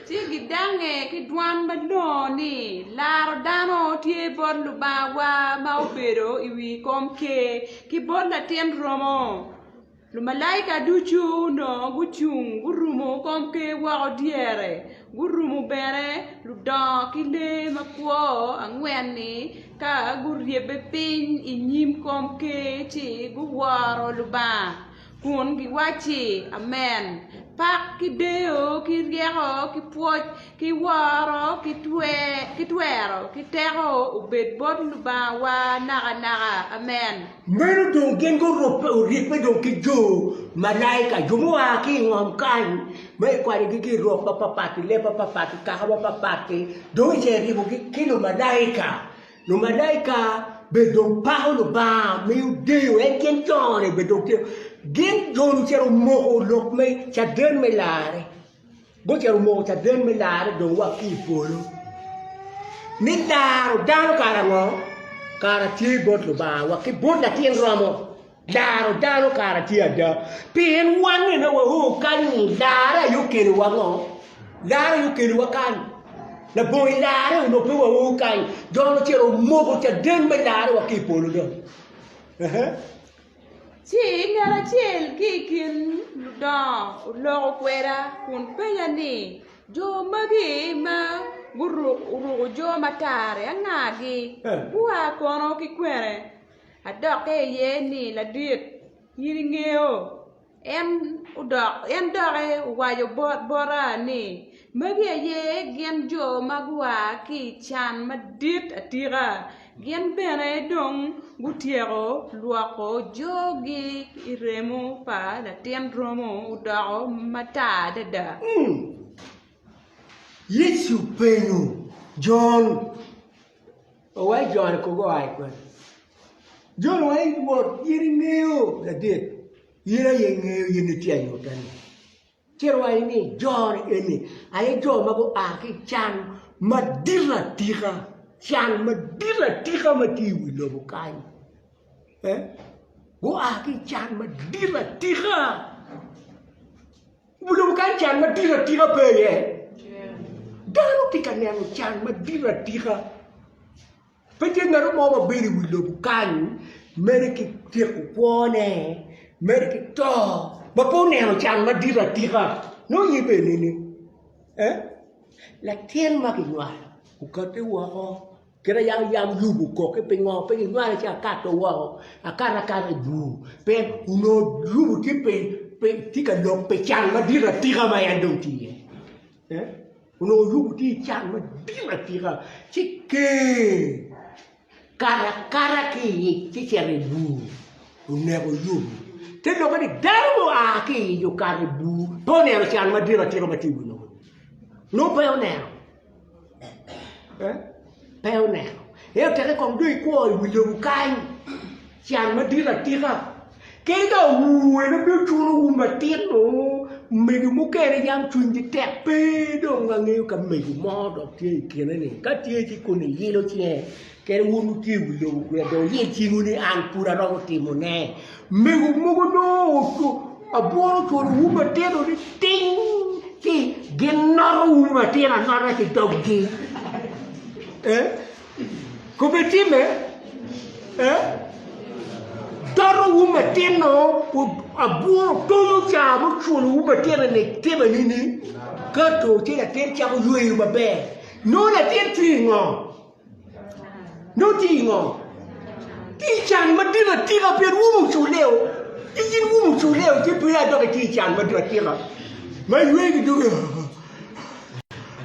B: Ci gidangnge ki dwan malongo ni, Laro dano tye bot Lubangawa ma obedo i wi komker, ki bot Latin romo. Lumalaika ducu onongo gucung gurumo komker woko dyere, gurumo bene ludongo ki lee makwo angwen-ni, ka guryebbe piny i nyim komker ci guworo Lubanga. Kun giwacci, Amen! Pak ki deyo ki ryeko ki pwoc ki woro ki twero ki teko obed bot Lubangawa nakanaka. Amen.
A: Meno dong gin gurubbe oribbe dong ki jo malaika, jo mua ki i ngom kany ma ikwanyogi ki i rok mapatpat, i leb mapatpat, i kaka mapatpat-ti, dong iceribogi ki lumalaika. Lumalaika bene dong pako Lubanga, miyo deyo en gin joni bene dong tye. Gin joni ocito omoko lok me caden me larre. Gucito omoko caden me larre dong wa ki i polo. Ni laro dano kara ango? Kara tye bot Lubanga wa ki bot latin romo. Laro dano kara tye ada. Pien wan ene wao kany ni larre aye okelowa ngo? Larre aye okelowa kany. Labongo i larre onongo pe wao kany. Jon ocito omoko caden me larre wa ki i polo dong.
B: Ci ngat acel ki i kin ludongo oloko kweda kun penya ni, Jo magi ma guruko jo matar-ri angagi? Gua kono ki kwene? Adokke iye ni, Ladit, in ingeyo. En doki owaco bota ni, Magi aye gin jo ma gua ki i can madit atika, gin bene dong gutyeko lwoko jogi i remo pa Latin romo odoko matar adada.
A: Yecu openyo Jon Owai joni kong gua i kwene? Jon owai Rwot, in ingeyo ladit, in aye ingeyo in itye anyuta-ni. Ci owaco ni, Joni eni aye jo ma gua ki i can madit atika, can madit atika ma tye i wi lobo kany. Gua ki i can madit atika. Lobo kany can madit atika pe iye. Dano tye ka neno can madit atika. Pe tye ngat mo ma bedo i wi lobo kany. Mere ki tyeko kwone, mere ki to ma pe oneno can madit atika, nongo in bene nining? Eh? Latin ma kinywalo okatti woko kit ma yam yam Yubu okokke pingo pe kinywale ci akato woko, akato akata i bur pien onongo Yubu tye pe tye ka lok pi can madit atika ma en dong tye iye. Eh? Onongo Yubu tye i can madit atika ci ker Kato akata ki i ic ci cito i bur, oneko Yubu. Te lokke ni dano mua ki i ic okato i bur pe oneno can madit atika ma tye i wi lobo-ni. Nongo pe oneno. Eh? Pe oneno. Ento teke kong dong ikwo i wi lobo kany, can madit atika. Kadi ka owur ene pe ocunowu matin-nu, mego mukene yam cwinygi tek pe dong angeyo ka mego mo dok tye i kine-ni. Ka tye ci koni iyilo cinge kadi wun wutye i wi lobo kwede dong wuyil cingwu ni an pud aromo timone. Mego mogo nongo abworo oculowu matino ni ting ci ginotowu matino anota ki doggi. Kobbe timme, eh? Dotowu matino, abworo toyo ca muculowu matino ni time nini? Ka to ci latin cako yweyo maber. Nongo latin tye i ngo? Nongo tye i ngo? Tye i can madit atika pien wum oculeo. Ci in wum oculeo ci peya dok itye i can madit atika. Ma yweyo ki dogi.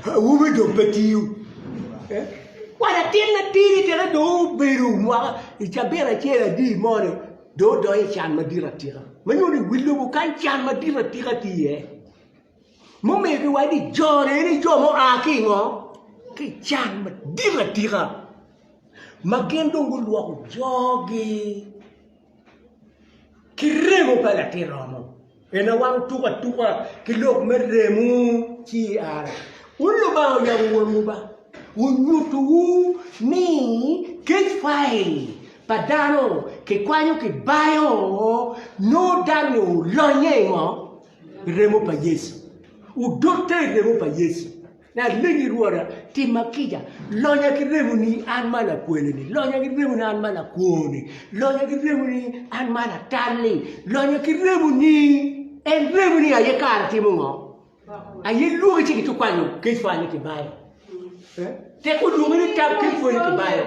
A: Awobi dong pe tiyo. Wa latin matidi teke dong obedo mwaka i cabit acel adi moni dong odonyo i can madit atika. Ma nyuto ni wi lobo kany can madit atika tye iye. Mumiyo kiwaco ni jo-ni eni jo ma oa ki i ngo? Ki i can madit atika ma gin dong gulwoko jogi. Ki remo pa latin romo. En aye wan otuko atuka ki lok me remo ci ara. Wun Lubanga oyabo wangwu ba, onyutowu ni case file pa dano kikwanyo kibayo nongo dano-ni olonye i ngo? I remo pa Yecu. Odote i remo pa Yecu. Alengi Rwota, timma kica, lonya ki remoni an ma lakwele-ni, lonya ki remoni an ma lakwo-ni, lonya ki remoni an ma latal-li, lonya ki remoni, en remoni aye kare timo ngo? Aye lwoki ci kitye kwanyo kec pwanye kibayo. Tek olwongi ni tab kec pwonye kibayo.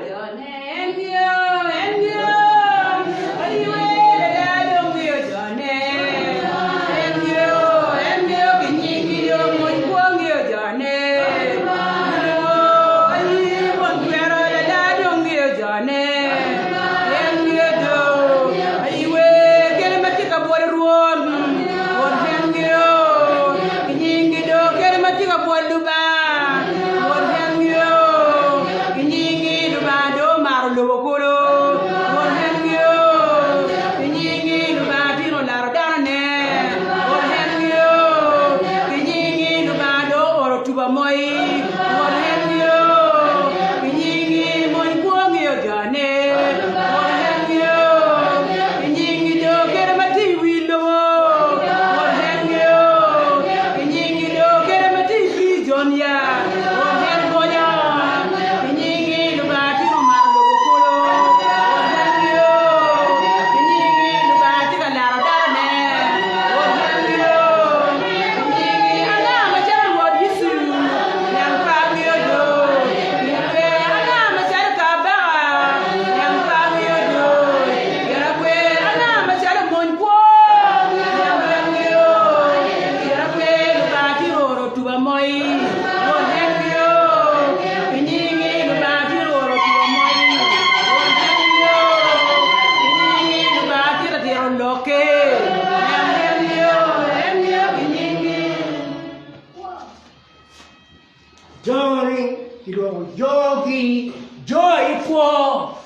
A: Joni kilwongo jogi, jo aye kwo,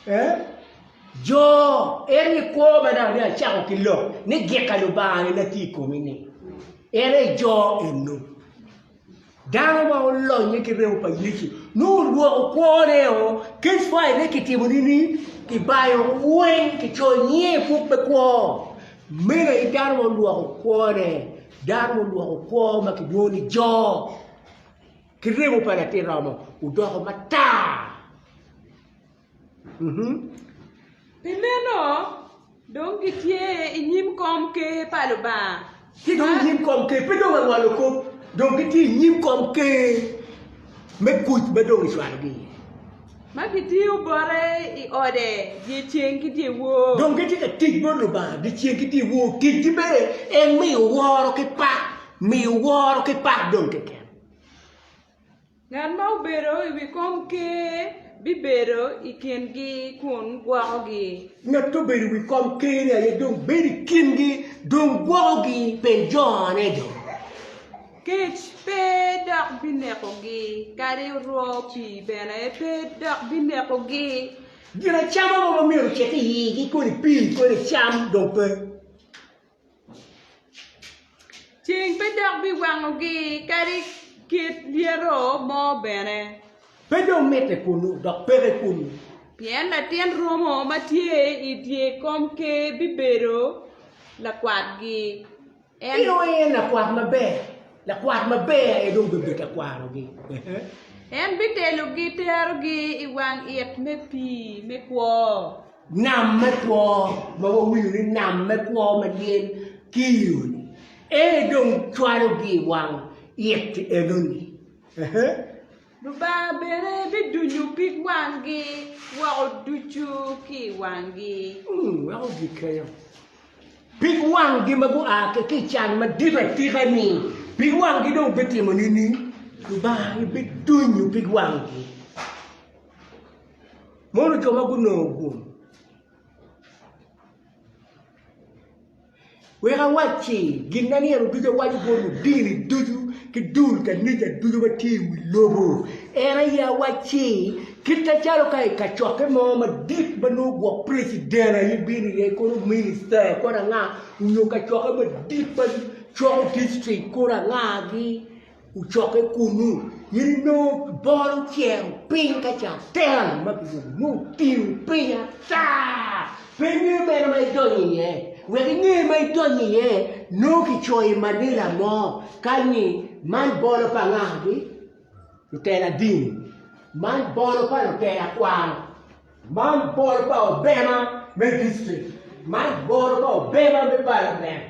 A: eh? Jo en aye kwo ma dok ni acako ki lok ni gik pa Lubanga en aye tye i komi-ni, en aye jo eno. Dano ma olonye ki remo pa Yecu nongo olwoko kwone-o, case file-ne kitimo nining? Kibayo weng, kicoyo nyinge i buk me kwo. Meno aye dano ma olwoko kwone, dano ma olwoko kwo ma kilwongo ni jo ki remo pa latin romo odoko matar.
B: Pi meno, dong gitye i nyim kom ker pa Lubanga.
A: Tye dong i nyim kom ker, pe dong angolo kop, dong gitye i nyim kom ker me kuc ma dong icwalogi iye.
B: Ma gitiyo bote i ode dyeceng ki dyewor.
A: Dong gitye ka tic bot Lubanga dyeceng ki dyewor, ticgi bene en miyo woro ki pak, miyo woro ki pak dong keken.
B: Ngat ma obedo i wi komker bibedo i kingi kun gwokogi.
A: Ngat obedo i wi komker-ri aye dong bedo i kingi, dong gwokogi pien jone dong.
B: Kec pe dok binekogi, kadi orwo pii bene pe dok binekogi.
A: Ginacama mo ma myero ocit i igi kodi pii kodi cam dong pe.
B: Ceng pe dok biwangogi, kadi kit lyeto mo bene.
A: Pe dong mitte kunnu, dok peke kunnu.
B: Pien latin romo ma tye i dye komker bibedo lakwatgi.
A: En aye en lakwat maber, lakwat maber aye dong bibedo lakwarogi.
B: En bitelogi terogi i wang it me pii me kwo.
A: Nam me kwo ma wawinyo ni nam me kwo ma lyel ki i yo-ni, en dong cwalogi i wang it enoni.
B: Lubanga bene bidunyo pig wanggi woko ducu ki i wanggi.
A: Wek ogik kenyo. Pig wanggi ma gua ki i can madit atika-ni, pig wanggi dong bitimo nining? Lubanga bidunyo pig wanggi. Mono jo ma gunongo gum? Wek awacci gin ma nino ducu awaco bot ludini ducu ki dul kanica ducu ma tye i wi lobo, en aye awacci, kit macalo ka i kacokke mo madit ma nongo gwok preciden aye bino iye kono minista kono anga nyo kacokke madit ma coko dictrict kono angagi, Ocokke kunnu, in inongo bolo ocero piny ka caten ma kiyubo nongo otingo piny ata. Pe ingeyo mene ma idonyo iye. Wek inge ma idonyo iye, nongo kicoyo i manila mo kany ni man bolo pa angagi? Lutela dini. Man bolo pa lutela kwaro. Man bolo pa obema me distrik. Man bolo pa obema me palament.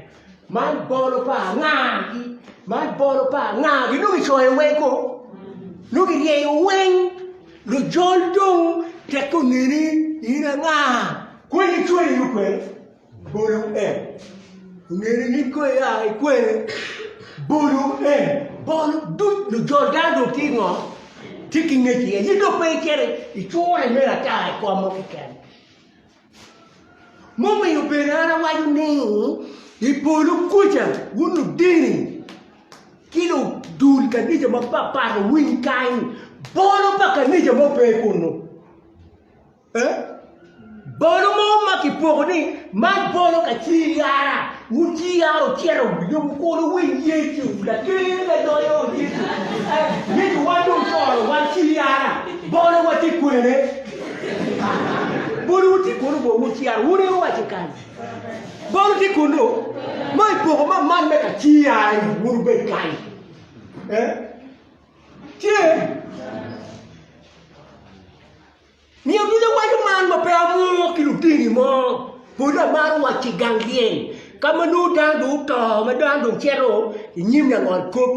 A: Man bolo pa angagi. Man bolo pa angagi. Nongo kicoyo weng ko. Nongo kiryeyo weng. Lujol dong tek oneni in anga. Kweni icwali kwene. Bolo en. Ongene ni ko ia i kwene. Bolo en. Bolo duc lujol dano dong tye ngo? Tye ki ngec iye. In dong pe icito icure mere ata i kom mo keken. Mumiyo bene an awaco ni i polo kuca wun ludini ki ludul kanica mapatpat wuwiny kany bolo pa kanica mo pe kunu. Bolo mo ma kipoko ni man bolo ka ci yara, wun ci yara wucito wuyobo kono winy Yecu, laker laloyo Yecu. Yecu wan dong coro wan ci yara, bolo wa tye kwene? Bolo wu tye kunu bo wun ci yara, wun aye wuwaco kany. Bolo tye kunu, ma ipoko ma man me ka ci yara ni wun wubed kany. Tye? Myero ducu awaco man ma pe amwoo ki lutini mo, pol amaro waco i gang lyel ka ma nongo dano dong oto ma dano dong cito i nyim langol kop.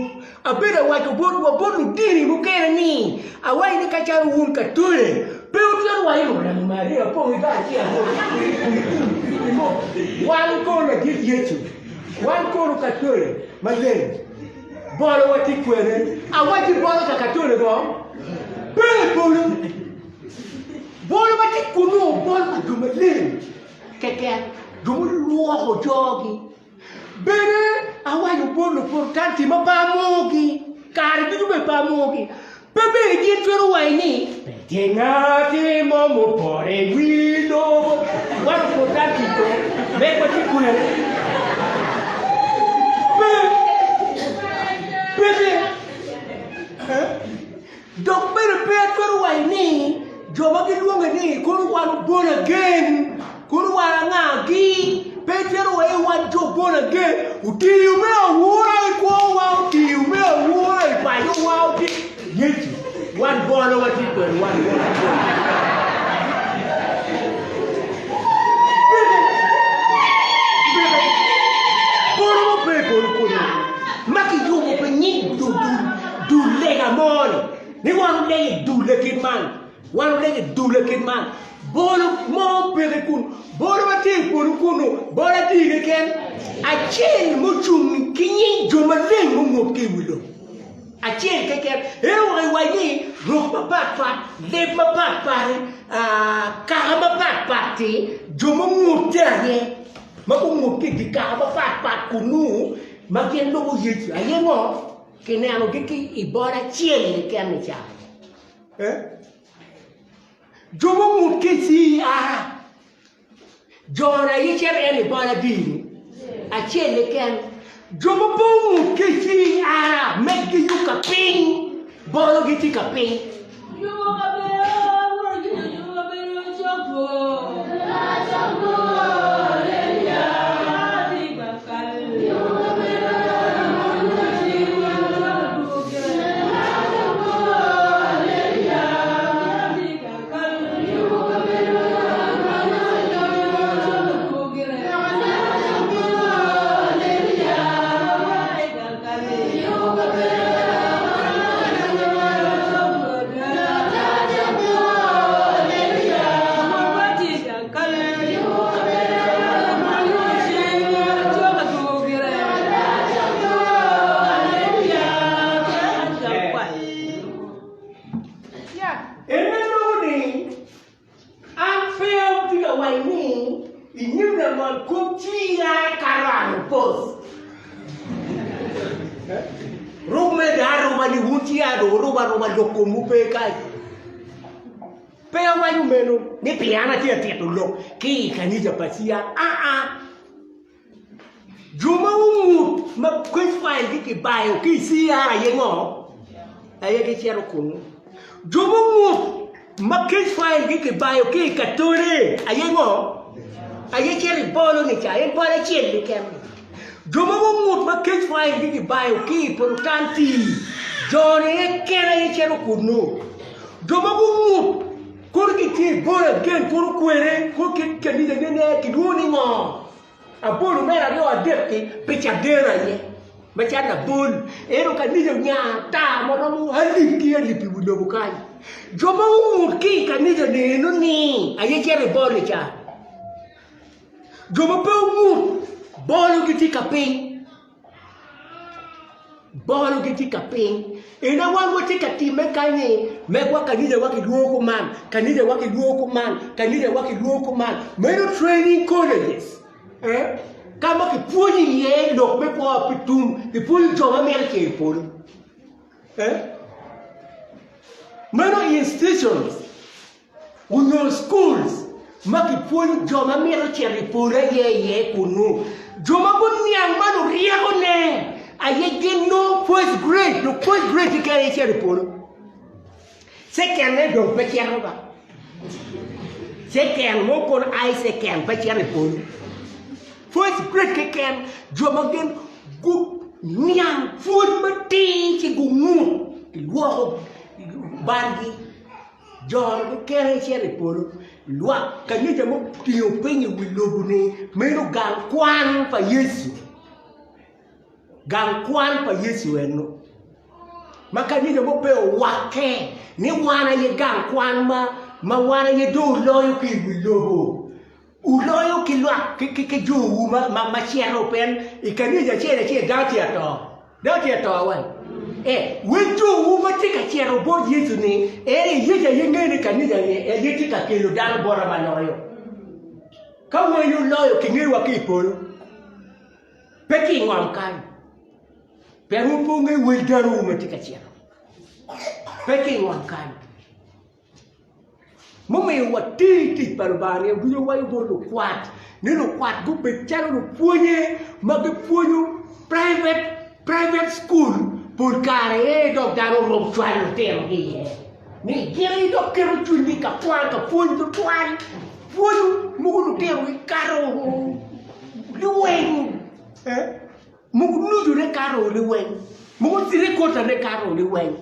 A: Abedo awaco bot wa bot lutini mukene ni, awaco ni ka calo wun katole pe wutwero waco ni remo Maria opong i gang acel wan kono ladit Yecu, wan kono katole maleng. Bolo wa tye kwene. Awacci bolo ka katole go pe i polo. Bolo ma tye kunu bolo pa jo maleng keken, jo mulwoko jogi. Bene awaco bot luprotanti ma pe amogi, kare ducu bene pe amogi, pe bene gin twero waco ni pe tye ngati mo mupore i wi lobo. Wan luprotanti go megwa tye kwene. Pe. Peke. Dok bene pe atwero waco ni jo ma gilwonge ni kono wan born again, kono wan angagi, pe itwero waco ni wan jo born again, otiyo me awura i kwowa, otiyo me awura i pacowa, otiyo Yecu, wan bolo watye kwede, wan born again. dulle kit man, wan olego i dulle kit man. Bolo mo peke kunu, bolo ma tye i polo kunu, bolo adi keken? Acel mucung ki nying jo maleng mungut ki i wi lobo. Acel keken. En oweko i wac ni rok mapatpat, leb mapatpat, kaka mapatpat-ti, jo mungut-te aye, ma gungut ki i dye kaka mapatpat kunu ma gin lubo Yecu aye ngo? Kinenogi ki i bol acel keken i caa-ni. Jo mungut ki i CR. Jo-ni aye cito en i bol adi-ni? Acel keken. Jo ma pe ongut ki i CR medgi yub ka piny, bologi tye ka piny. En me nongo ni an pe atye ka waco ni i nyim langol kop ci ia kato an opos. Ruk me dong aruba ni wun ci ia dong wurubo aruba lok komwu pe kany. Pe awaco meno ni pi an atye ka tito lok ki i kanica pa cia. Aa. Jo ma ongut ma case file gi kibayo ki i CR aye ngo? Aye gicito kunu. Jo ma ongut ma case file gi kibayo ki i Katole aye ngo? Aye cito i bolo ni ca, en bolo acel keken. Jo ma gungut ma case file gi kibayo ki i Porotanti, jo-ni keken aye cito kunu. Jo ma gungut Kono gitye i born again kono kwene kono kit kanica ne ne kilwongo ni ngo abolo mere aryo adek-ki pi caden aye macalo labol ento kanica onya ata ma romo alip ki alip i wi lobo kany jo ma ongut ki i kanica ni eno ni aye cito i bol-li ca jo ma pe ongut bolo gitye ka piny. Bolo gitye ka piny. Ena wan watye ka timme kany-nyi, megwa kanicawa kilwongo kuman, kanicawa kilwongo kuman, kanicawa kilwongo kuman. Meno training colleges eh, ka ma kipwonyo iye lok me kwo pi tum, kipwonyo jo ma mito cito i polo. Eh? Meno institutions. Onongo schools ma kipwonyo jo ma mito cito i polo aye iye kunnu. Jo ma guniang ma luryekone aye gin nongo first grade, dok first grade keken aye cito i polo. Second-ne dong pe cito ba. Second mo kono I second pe cito i polo. First grade keken jo ma gin guniang pwony matir ci gungut kilwoko balgi. Jo-ni keken aye cito i polo. Lwak kanica ma otingo piny i wi lobo-ni meno gang kwan pa Yecu. Gang kwan pa Yecu eno. Ma kanica mo pe owakke ni wan aye gang kwan ma wan aye dong oloyo ki i wi lobo. Wuloyo ki lwak ki jowu ma cito pien i kanica acel acel dano tye ato. Dano tye ato wai. Eh, wel jowu ma tye ka cito bot Yecu ni, en aye Yecu aye ngeyo ni kanica ni aye tye ka kelo dano bota ma loyo. Ka wel wuloyo kingeyowa ki i polo, pe ki i ngom kany. Pien wun pe wungeyo wel danowu ma tye ka cito. Pe ki i ngom kany. Mumiyo wati tic pa Lubanga nino ducu wawaco bot lukwat ni lukwat gubed calo lupwonye ma gipwonyo private private school pol kare aye dok dano rom cwalo lutinogi iye ni gin aye dok keto cwinygi ka kwan ka pwony tutwal pwonyo mogo lutinogi kato liweng mogo nucune kato liweng mogo tirikotane kato liweng.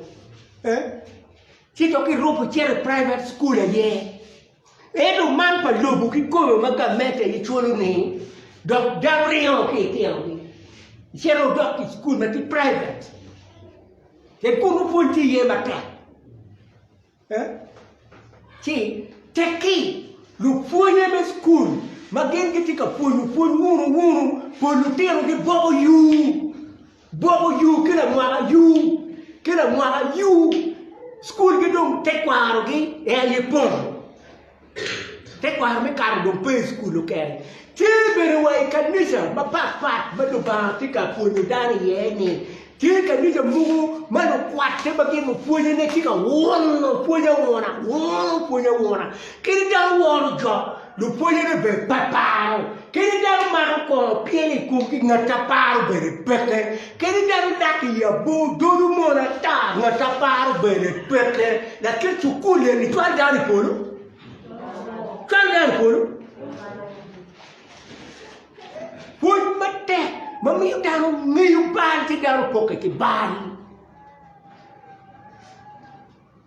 A: Ci dok iruko icito i private school aye. Ento man pa lobo kikome ma gamente aye culo ni dok dano ringo ki itinogi. Icito odok i school ma tye private. Pien kunu pwony tye iye matek. Ci tekki lupwonye me cukul ma gin gitye ka pwonyo pwony wunu wunu pol lutino giboko yur, boko yur ki lamwaka yur ki lamwaka yur cukulgi dong tekwarogi en aye poto. Tekwaro me kato dong pe i cukul okene. Tye bene wa i kanica mapat pat ma Lubanga tye ka pwonyo dano iye ni tye kanica mogo ma lukwatte ma gin lupwonyene tye ka wuno pwony auna, wuno pwony auna. Kadi dano woro jok, lupwonyene bene pe paro. Kadi dano mato kongo pyelo i komgi, ngat a paro bene peke. Kadi dano dak i abor, dodo mon ata, ngat a paro bene peke. Lakit cukul eni cwalo dano i polo? Cwalo dano i polo? Pwony matek ma miyo dano ngeyo bal ci dano pokke ki bal.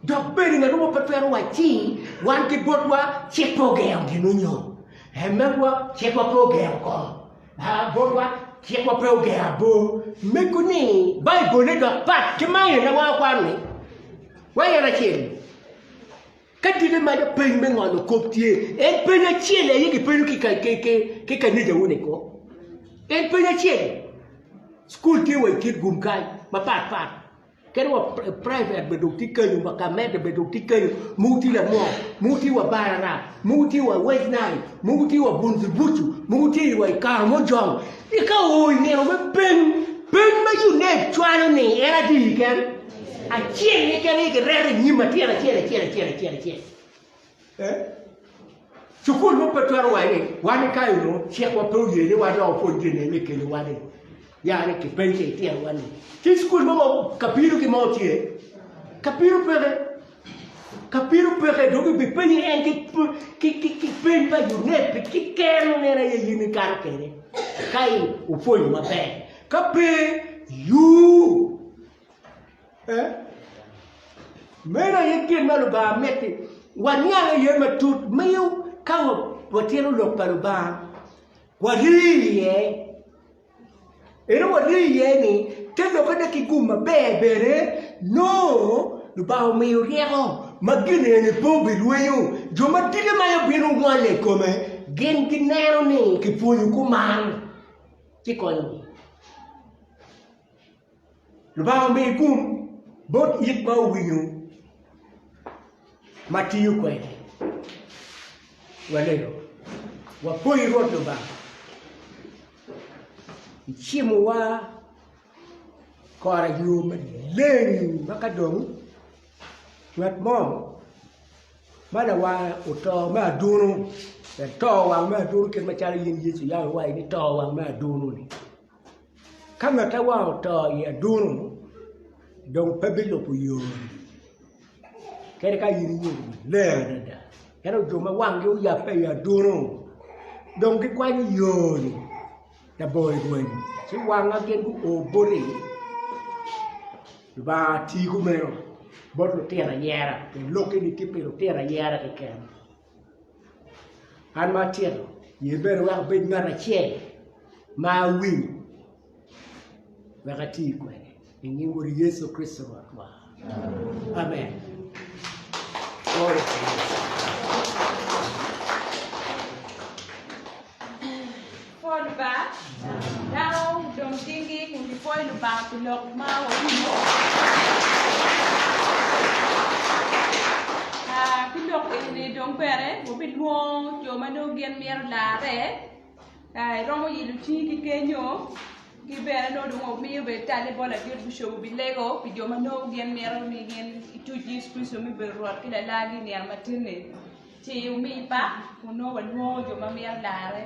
A: Dok bene ngat mo pe twero wacci wan ki botwa cik pe ogengo gin onyo megwa cikwa pe ogengo kongo botwa cikwa pe ogengo abor. Mego ni Baibul-le dok pat ki ma en aye wakwano-ni, wa en acel-li. Ka dite maco peny me ngolo kop tye, en peny acel aye gipenyo ki kanicawu-ni ko. En peny acel. Cukul tye wa i kit gum kany mapat pat. Kadi wa private bene dong tye kenyo, wa gamente bene dong tye kenyo, mogo tye lamwoo, mogo tye wa Barara, mogo tye wa West Nile, mogo tye wa Bunzibucu, mogo tye wa i Karamojong. Ka oo i nino me peny, peny ma UNEB cwalo-ni en adi keken? Acel keken aye kireto i nyim atyena acel acel acel acel acel. Cukul mo pe twero waco ni wan i kai onongo cikwa pe oye ni wan dok wapwony gin me kelo wan ni ya ni kipeny ki itino wan ni. Ci cukul mo ma kapiro ki mo tye? Kapiro peke. Kapiro peke dong kibipenyi en ki peny pa UNEP keken en aye in ikato kwede ka opwonyo maber. Ka pe, yuu. Meno aye gin ma Lubanga miti waniang iye matut, miyo ka watito lok pa Lubanga warii iye. Ento warii iye ni te lokkene ki gum maber bene nongo Lubanga omiyo ryeko ma gin eni pe obirwenyo. Jo ma tite ma obino ngole i kome gin gineno ni kipwonyo kuman ci konyogi. Lubanga omiyo gum bot it ma owinyo ma tiyo kwede. Walego, wapoyi Rwot Lubanga, icimowa kore yo maleng ma ka dong ngat mo ma lawange oto me aduno, to wang me aduno kit macalo in Yecu yam iwaco ni to wang me aduno-ni. Ka ngat ma oto i aduno dong pe bilubo yoni kadi ka in inyuto maleng adada ento jo ma wanggi oyabbe i aduno dong gikwanyo yoni labongo rweny ci wanga gin guo boti Lubanga tye kumeno bot lutino anyira pien lokki-ni tye pi lutino anyira keken. An ma atito ye bene wek abed ngat acel ma awinyo wek ati kwede i nying Wod Yecu Kricito Rwotwa. Amen.
B: Pwod Lubanga. Dano dong cingi kun gipwoyo Lubanga pi lok ma wawinyo. Ki lok eni dong bene wabilwongo jo ma nongo gin mito larre. Iromo yilo cingi ki kenyo ki bene nongo dong wamiyo bene talle bot ladit bicop obilego pi jo ma nongo gin mito ni gin gituc Yecu Kricito me bedo Rwot ki Lalargi i nino matin-ni. Ci wumi pak kun nongo walwongo jo ma mito larre.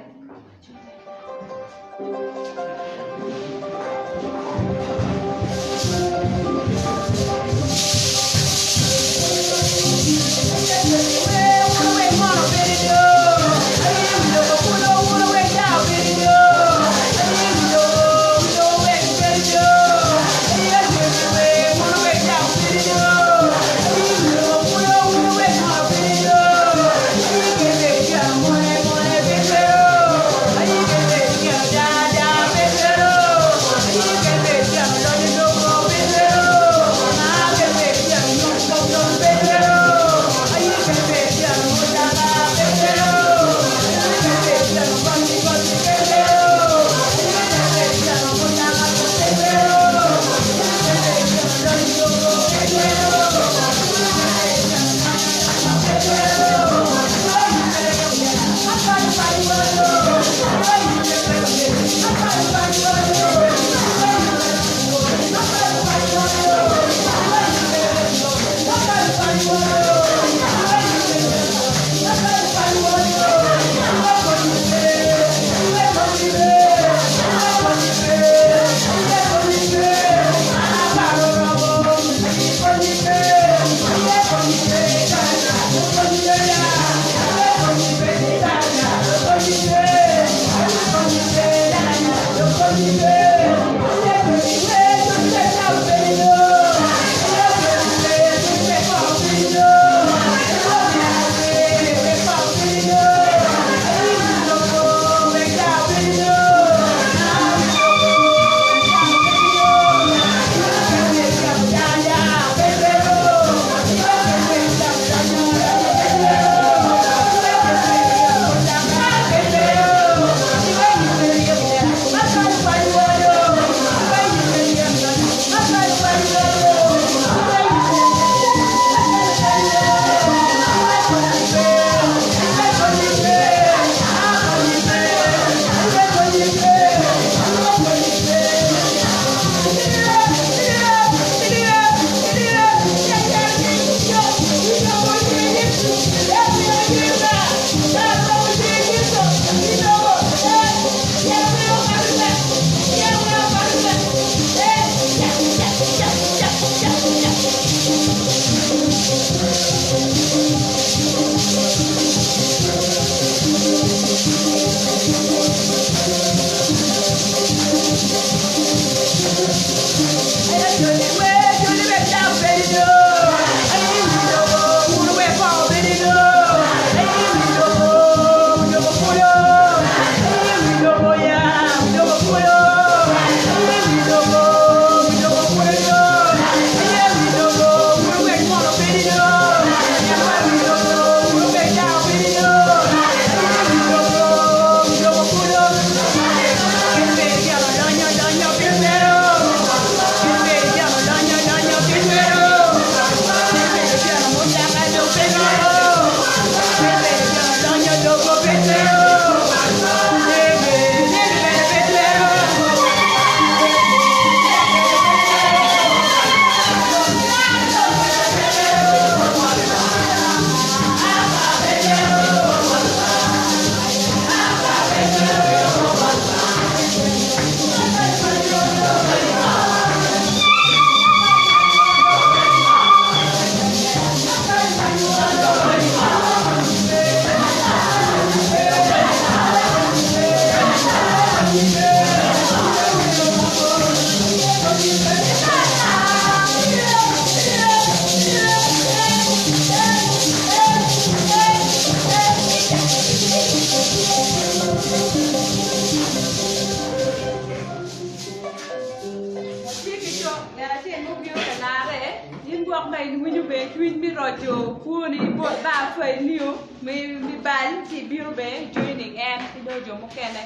B: Watye ki co ngat acel ma obino ka larre, in gwok ma iwinyo bene cwiny me roco kwoni bot bar failio me bal ci ibino bene i joining en ki dong jo mukene.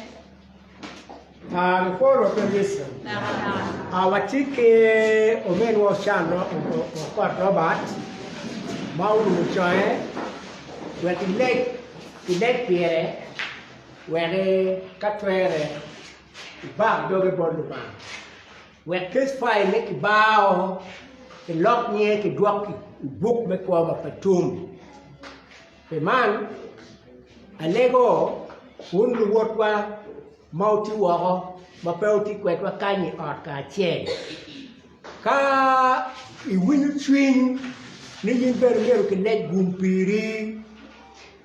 A: Lupwony Rwot me Yecu, watye ki ominwa Ocan Okot Robert ma orumo conge wek ileg pire wek ka twere ibak doge bot Lubanga wek case file-ne kibao kilok nyinge kidwok i buk me kwo ma pe tum. Pi man, alego wun luwotwa ma wutye woko ma pe wutye kwedwa kany i ot kacel, ka iwinyo cwiny ni in bene myero kileg gum piri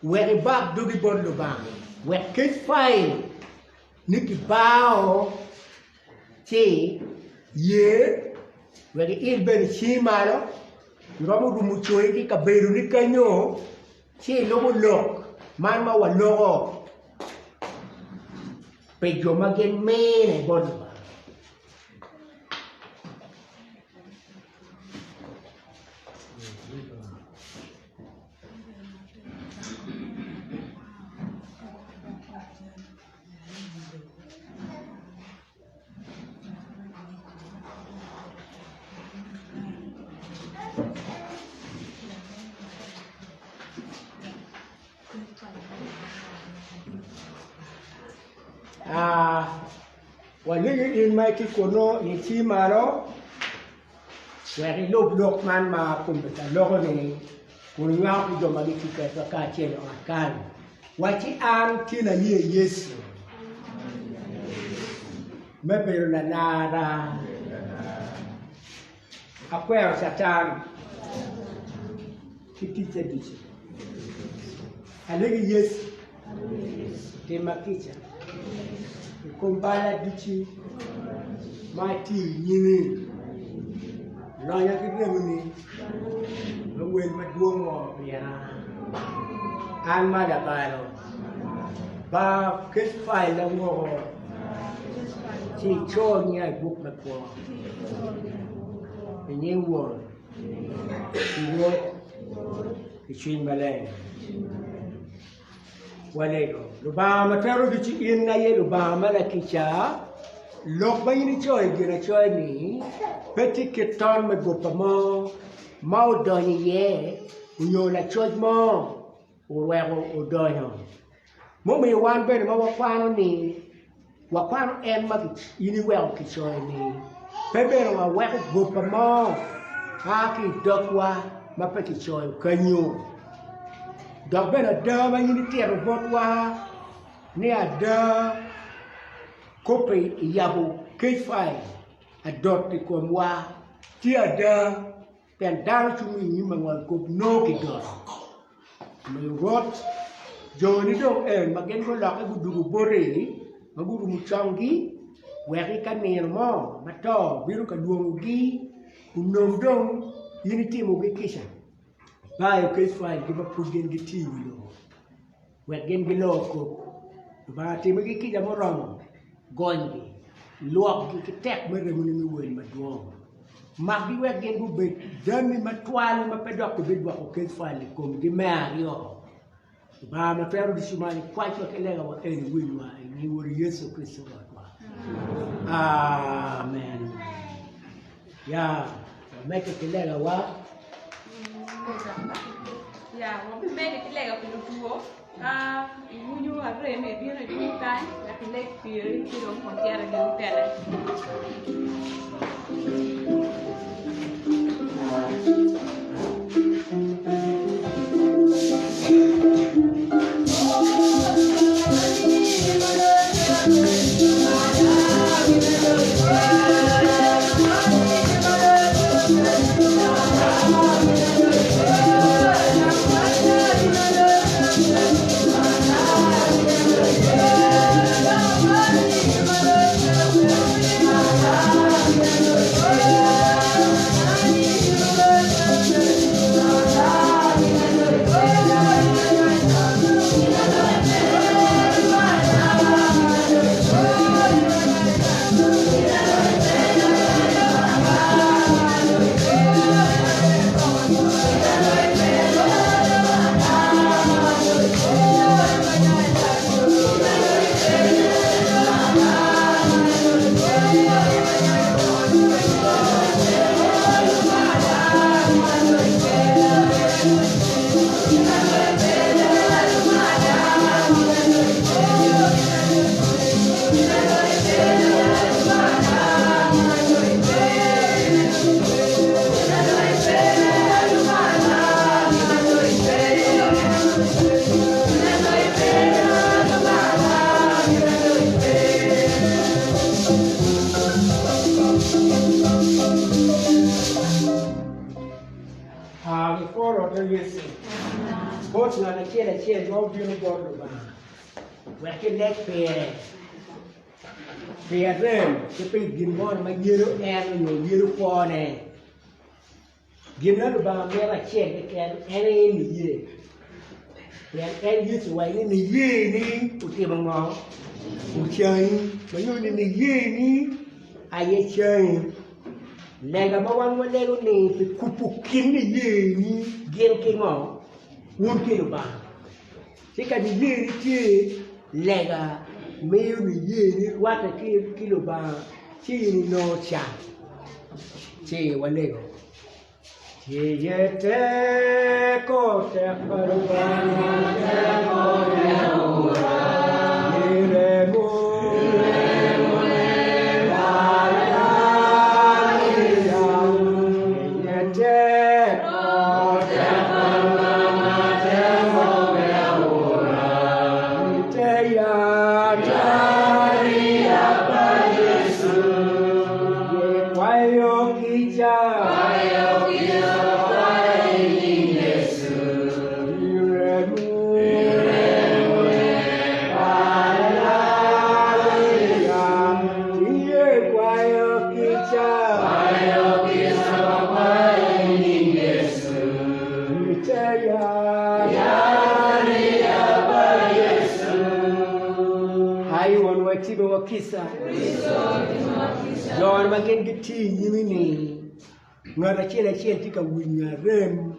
A: wek ibak dogi bot Lubanga, wek kec fail ni kibao ci ye wek iil bene cingi malo, iromo rumo congi ki kabedoni kenyo ci ilubo lok man ma waloko pi jo ma gin mine bot Lubanga. Walegi in ma itye kunnu ici malo wek ilub lok man ma kombeddi aloko-ni kun inywako ki jo ma gitye kwedwa kacel i ot kany. Wacci an tin aye Yecu me bedo lalarra. Akwero Catan ki ticce ducu. Alegi Yecu tima kica i kom balla ducu ma atye i nyimi. Lonya ki remoni me wel madwong-o pira. An ma labalo, bar ket failna woko ci ico nyinga i buk me kwo. I nying Won, ki Wod, ki Cwiny Maleng. Walego. Lubanga ma twero ducu in aye Lubanga ma lakica, lok ma in icoyo i ginacoya-ni pe tye kit ton me goba mo ma odonyo iye nyo lacoc mo oweko odonyo. Mumiyo wan bene ma wakwano ni wakwano en ma in iweko kicoyo ni pe bene waweko goba mo a ki i dogwa ma pe kicoyo kenyo. Dok bene ada ma in itito botwa ni ada kope iyabo case file adot i komwa tye ada Pien dano cung i nyim langolkop nongo gidot. Omiyo Rwot, joni dong en ma gin gulokke gudwogo boti, ma gurumo conggi, wek ka nino mo ma to bino ka lwongogi, onong dong in itimogi kica, ibayo ki Icraelgi ma pud gin gitye i wi lobo. Wek gin gilor kop. Lubanga timigi kica muromo, gonygi, lwokgi ki tek me remoni me wel madwong. Makgi wek gin gubed jami matwal ma pe dok kibidwoko kec fal i komgi me aryo. Lubanga ma twero ducu malo ikwacwa ki legawa en iwinywa i nying Wodi Yecu Kricito Rwotwa. Amen. Ya, wamedde ki legawa.
B: Ya, wabimedde ki lega pi lutwo. Ka iwinyo arem ibino icung kany wek ileg piri ci dong wacito i gin mukene.
A: A Gipworo Rwotwa Yecu bot ngat acel acel ma obino bot Lubanga wek kileg pire. Pi arem ki pi gin mo ma yelo en onyo yelo kwone. Gin ma Lubanga mito acel keken en aye niye. Pien en Yecu owaco ni niyeni otimo ngo? Ocangi. Ma nyuto ni niyeni aye cangi. Lega ma wan walego ni pi kubo kin niyeni gin ki ngo? Wun ki Lubanga. Ci ka niyeni tye, lega miyo niyeni rwatte ki Lubanga ci in inongo can. Ci walego. Tye teko tek pa Lubanga, teko me aura, ki remo. Yatariya pa Yecu. Ye kwayo kica. Kwayo kica kwayo nying Yecu. Iremo. Iremo Hallelujah. Ye kwayo kica. Kwayo kica kwayo nying Yecu. Ai Wonwa timowa kica, jo ma gin gitye i nyimi-ni, ngat acel acel tye ka winyo arem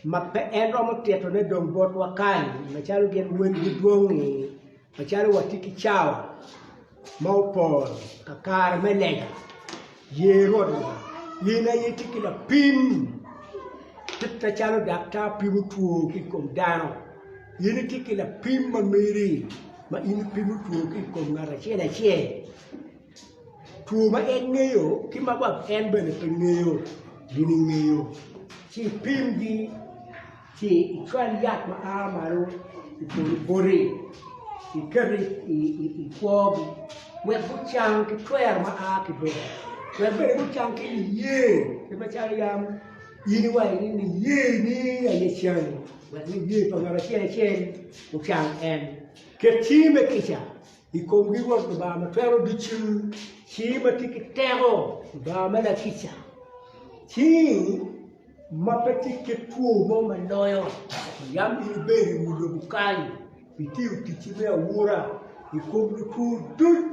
A: ma pe en romo titone dong botwa kany macalo gin welgi dwong-ngi, macalo watye ki cawa ma oporo kakare me lega. Ye Rwot Lubanga, in aye itye ki lapim, kit macalo daktar pimo two ki i kom dano, in itye ki lapim ma meri ma in ipimo two ki i kom ngat acel acel, two ma en ngeyo ki ma wa en bene pe ngeyo in ingeyo ci ipimgi. Ci icwal yat ma a malo i polo boti, iket i kwogi, wek gucang ki twero ma a ki boti, wek bene gucang ki niye, kit macalo yam in iwaco ni niyeni aye cangi, wek niye pa ngat acel acel ocang en. Ket cingi me kica i komgi, Rwot Lubanga Matwero Ducu, cingi ma tye ki teko, Lubanga ma lakica, cingi ma pe tye kit two mo ma loyo. Yam in ibedo i wi lobo kany, itiyo ticci me aura i kom lutwo duc,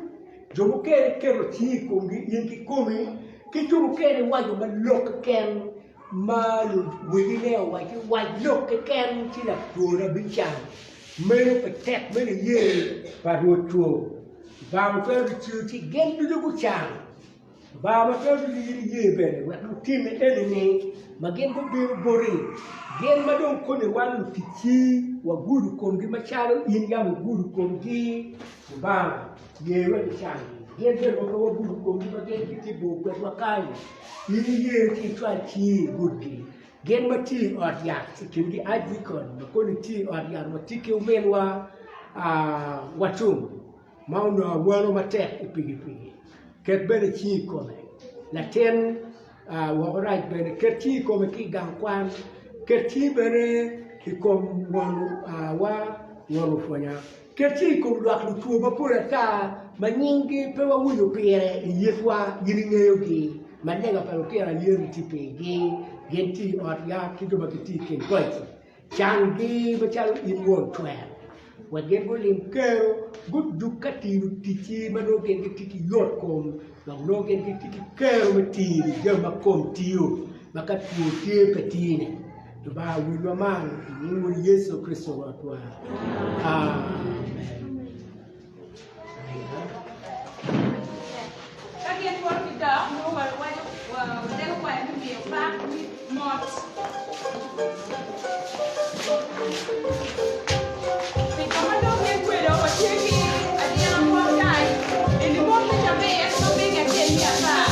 A: jo mukene iketo cingi i komgi in kikomi, ki jo mukene iwaco ma lok keken ma luwegine owacci wac lok keken ci latwona bicang. Meno pe tek me niye pa Rwot two. Lubanga otwero ducu ci gin ducu gucang. Lubanga ma twero ducu in iye bene wek gutimi eni-ni ma gin gubino boti, gin ma dong koni wan luticci wagudo komgi macalo in yam igudo komgi. Lubanga, ye wek icanggi. Gin bene ma pe wagudo komgi ma gin gitye bor kwedwa kany, in iye ci icwal cingi igudgi. Gin ma tye i ot yat, i kingi Archdeacon ma koni tye i ot yat watye ki ominwa Wacung ma onongo awano matek i pikipiki, ket bene cingi i kome. Latin woko rac bene ket cingi i kome ki i gang kwan, ket cingi bene i kom wonwa won opwonya, ket cingi i kom lwak lutwo mapol ata ma nyinggi pe wawinyo pire i yitwa, in ingeyogi. Ma lega pa lutino aye tye pigi, gin tye i ot yat ki jo ma gitye i kin paci. Canggi macalo in won twer, wek gin gulim kero, gudug ka tino ticci ma nongo gin gitye ki yot kom, dok nongo gin gitye ki kero me tino jami ma kom tiyo, ma ka two tye pe tine. Lubanga winywa man i nying Wod Yecu Kricito Rwotwa. Amen.
B: Ka gin woto ki dok, nongo wawaco walego kwaya me miyo pak me mot. Pi jo ma dong gin kwedo, watye ki adyena mot kany. Eni mot me cabit ma mege acel me apar.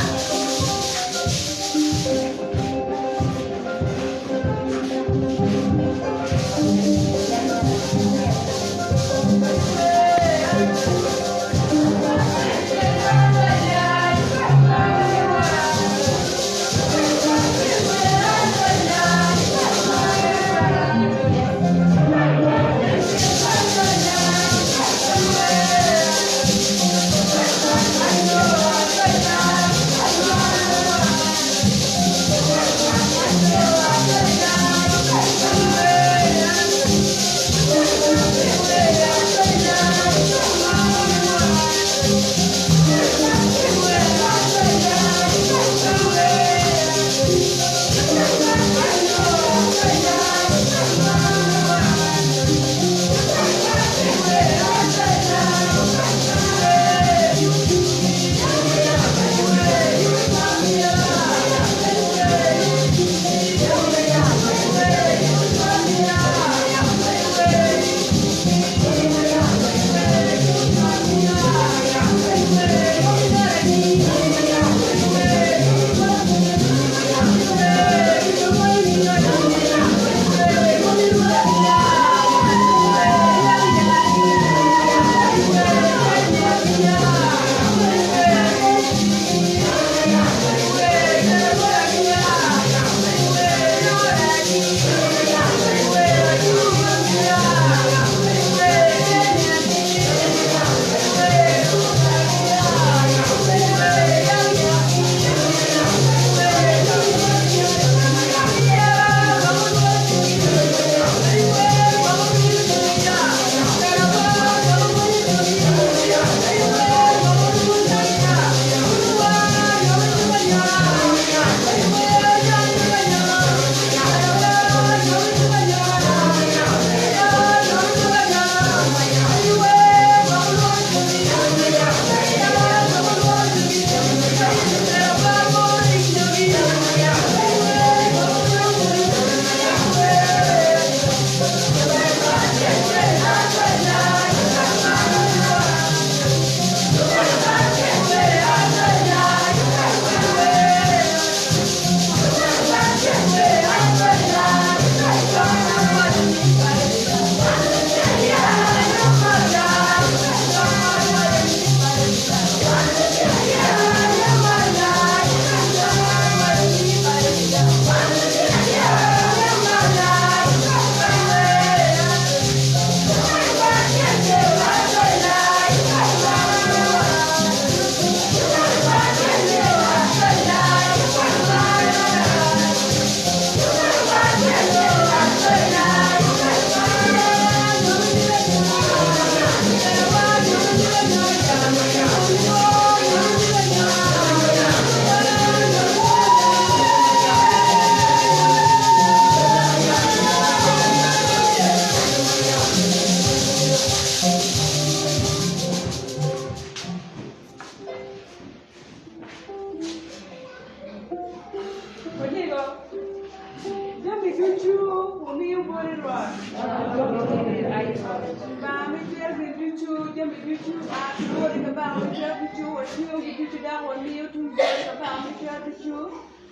B: ducu a ki boti Kabaka me ker ducu, watingogi ducu dok wamiyo tung boti Kabaka me ker ducu.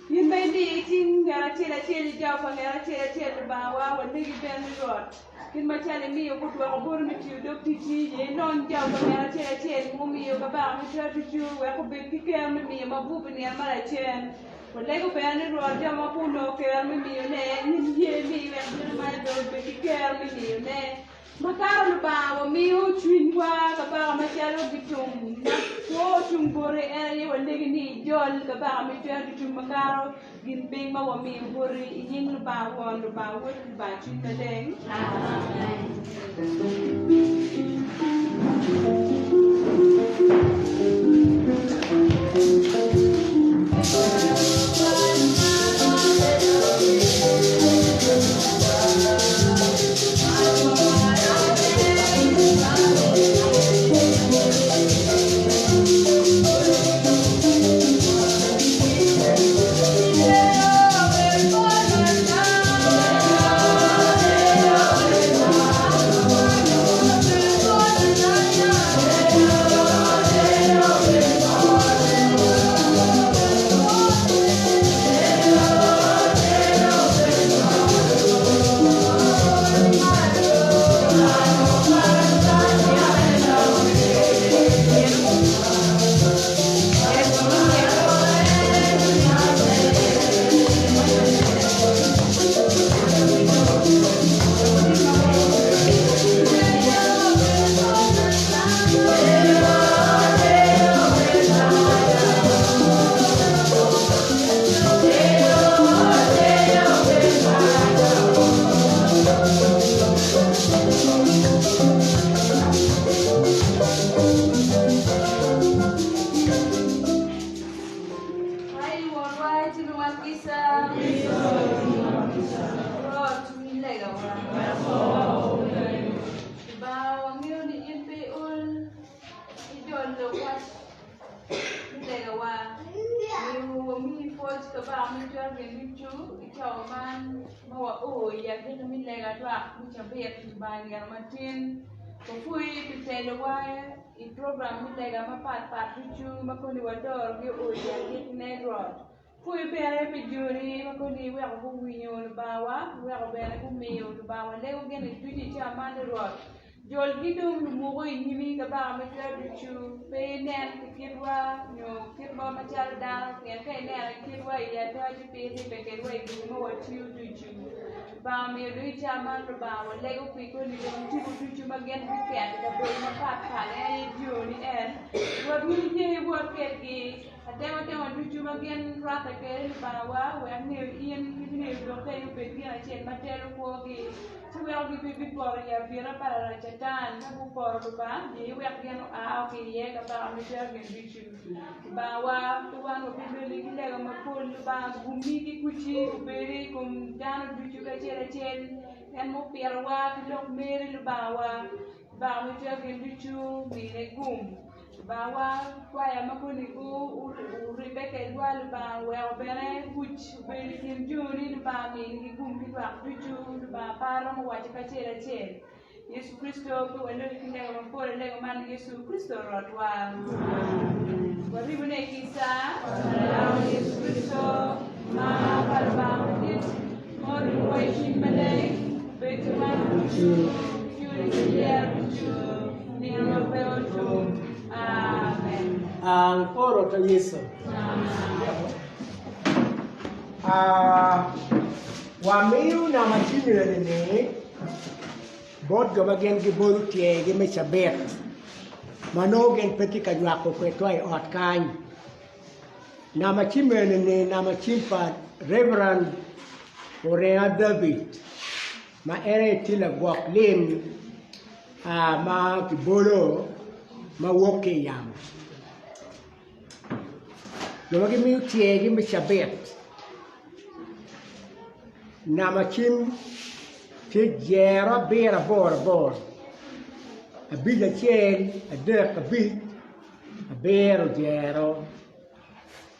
B: In ma imiyo i cing ngat acel acel i jawa pa ngat acel acel Lubangawa, walegi bene ni Rwot, kit macalo imiyo gudwoko boti me tiyo dog ticci, ye ilony jawa pa ngat acel acel mumiyo Kabaka me ker ducu wek obed ki kero me miyo mabup i nino ma lacen. Walego bene ni Rwot, jo ma pe onongo kero me miyone, in iye imi wek bino malo dong obed ki kero me miyone. Makato Lubanga wamiyo cwinywa kabaka macalo gitum ma kwo tung boti, en aye walegi ni ijol kabaka me cwer gitum makato gin piny ma wamiyo boti, i nying Lubanga Won, Lubanga Wod ki Lubanga Cwiny Maleng. Amen. Ai Wonwa, itimiwa kica. Rwot, winj legawa. Lubanga, wangeyo ni in pe iol ki jolo wac me legawa. Miyo wamiyi pwoc Kabaka me cwero gin ducu i cawa man ma wao i agikki me lega lwak me cabit Lubanga i nino matin. Wapwoyi pi telowa i program me lega mapat pat ducu ma koni wadorogi oo i agikkine Rwot. Pwoyi bene pi joni ma koni iweko guwinyo Lubangawa, iweko bene gumiyo Lubanga walego gin ducu i cawa man ni Rwot. Jolgi dong lumuku i nyimi Kabaka me Ker ducu, pe inen pi kitwa nyo kitwa macalo dano, pien ka ineno kitwa i ada ci pe iribbe kedwa i gin ma watiyo ducu. Lubanga omiyo dong i cawa man Lubanga walego pi koni dong tipo ducu ma gin guketo i kabedo mapat pat en aye joni en Rwot wun iye iwot kedgi Atematema ducu ma gin rwatte kwede Lubangawa, wek ngeyo in ki ngeyo lokke aye obed gin acel ma telo kwogi, ci weko gipe bipoto i abita pa Larac Catan. Ka gupoto Lubanga, ye iwek gin oa ki iye, Kabaka me tero gin ducu. Lubangawa, pe wan wabiloli ki lega mapol, Lubanga gummi ki kucci obed i kom dano ducu kacel acel, en mupitowa ki lok meri, Lubangawa. Lubanga me tero gin ducu, mine gum. Lubangawa, kwaya ma koni guribbe kedwa, Lubanga oweko bene kuc obedo i kin joni, Lubanga ominigi gum ki lwak ducu, Lubanga pe aromo waco kacel acel. Yecu Kricito pe waloli ki lega mapol, alego man ni Yecu Kricito Rwotwa. Waribone i kica pa Yecu Kricito, mar pa Lubanga madit, ma oribowa i Cwiny Maleng, obed ki wan ducu, ki odi ki dyere ducu. Nino ma pe otum. Amen.
A: Ang oro to Yesu. Ah, wamiyo nama cimere ni bot jo ma gin gibolo tyegi me cabit ma nongo gin pe tye ka nywako kwedwa i ot kany. Nama cimere ni nama cim pa Reverend Orenga David. ma en aye tye lagwok lim ma kibolo ma wok ki i yamo jo ma gimiyo tyergi me cabit namba cim tye jero abiro aboro aboro abic acel adek abic abiro jero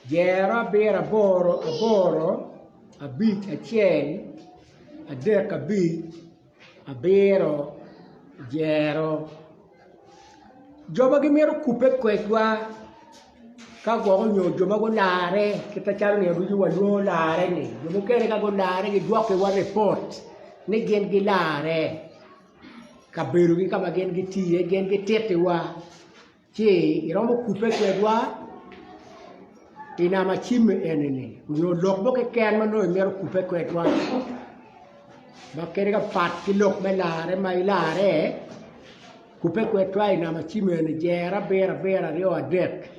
A: jero abiro aboro aboro abic acel. 35, abiro, jero. Jo ma gimito kubbe kwedwa ka gwok onyo jo ma gularre kit macalo nino ducu walwongo larre-ni jo mukene ka gularre gidwokkiwa ripot ni gin gilarre kabedogi ka ma gin gitye iye gin gitittiwa ci iromo kubbe kwedwa i namba cim eni-ni nyo lok mo keken ma nongo imito kubbe kwedwa ma kadi ka pat ki lok me larre ma ilarre. Kubbe kwedwa i namba cim eni jero abiro abiro aryo adek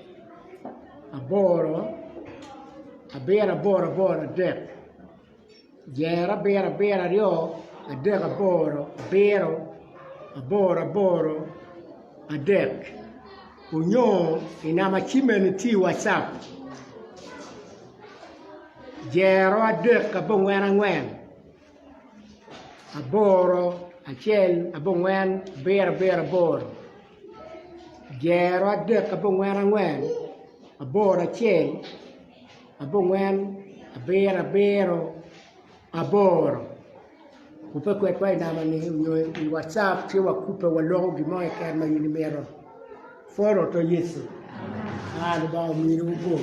A: aboro abiro aboro aboro adek jero abiro abiro aryo adek aboro abiro aboro aboro adek onyo i namba cim eni tye i wacap jero adek abongwen angwen. Aboro, acel, abongwen, abiro, abiro, aboro, jero adek, abongwen, angwen, aboro, acel, abongwen, abiro, abiro, aboro. Kubbe kwedwa i namba-ni nyo i wacap ci wakubbe waloko gin mo keken ma in imito. Pwod oto Yecu. Aa Lubanga ominiwu gum.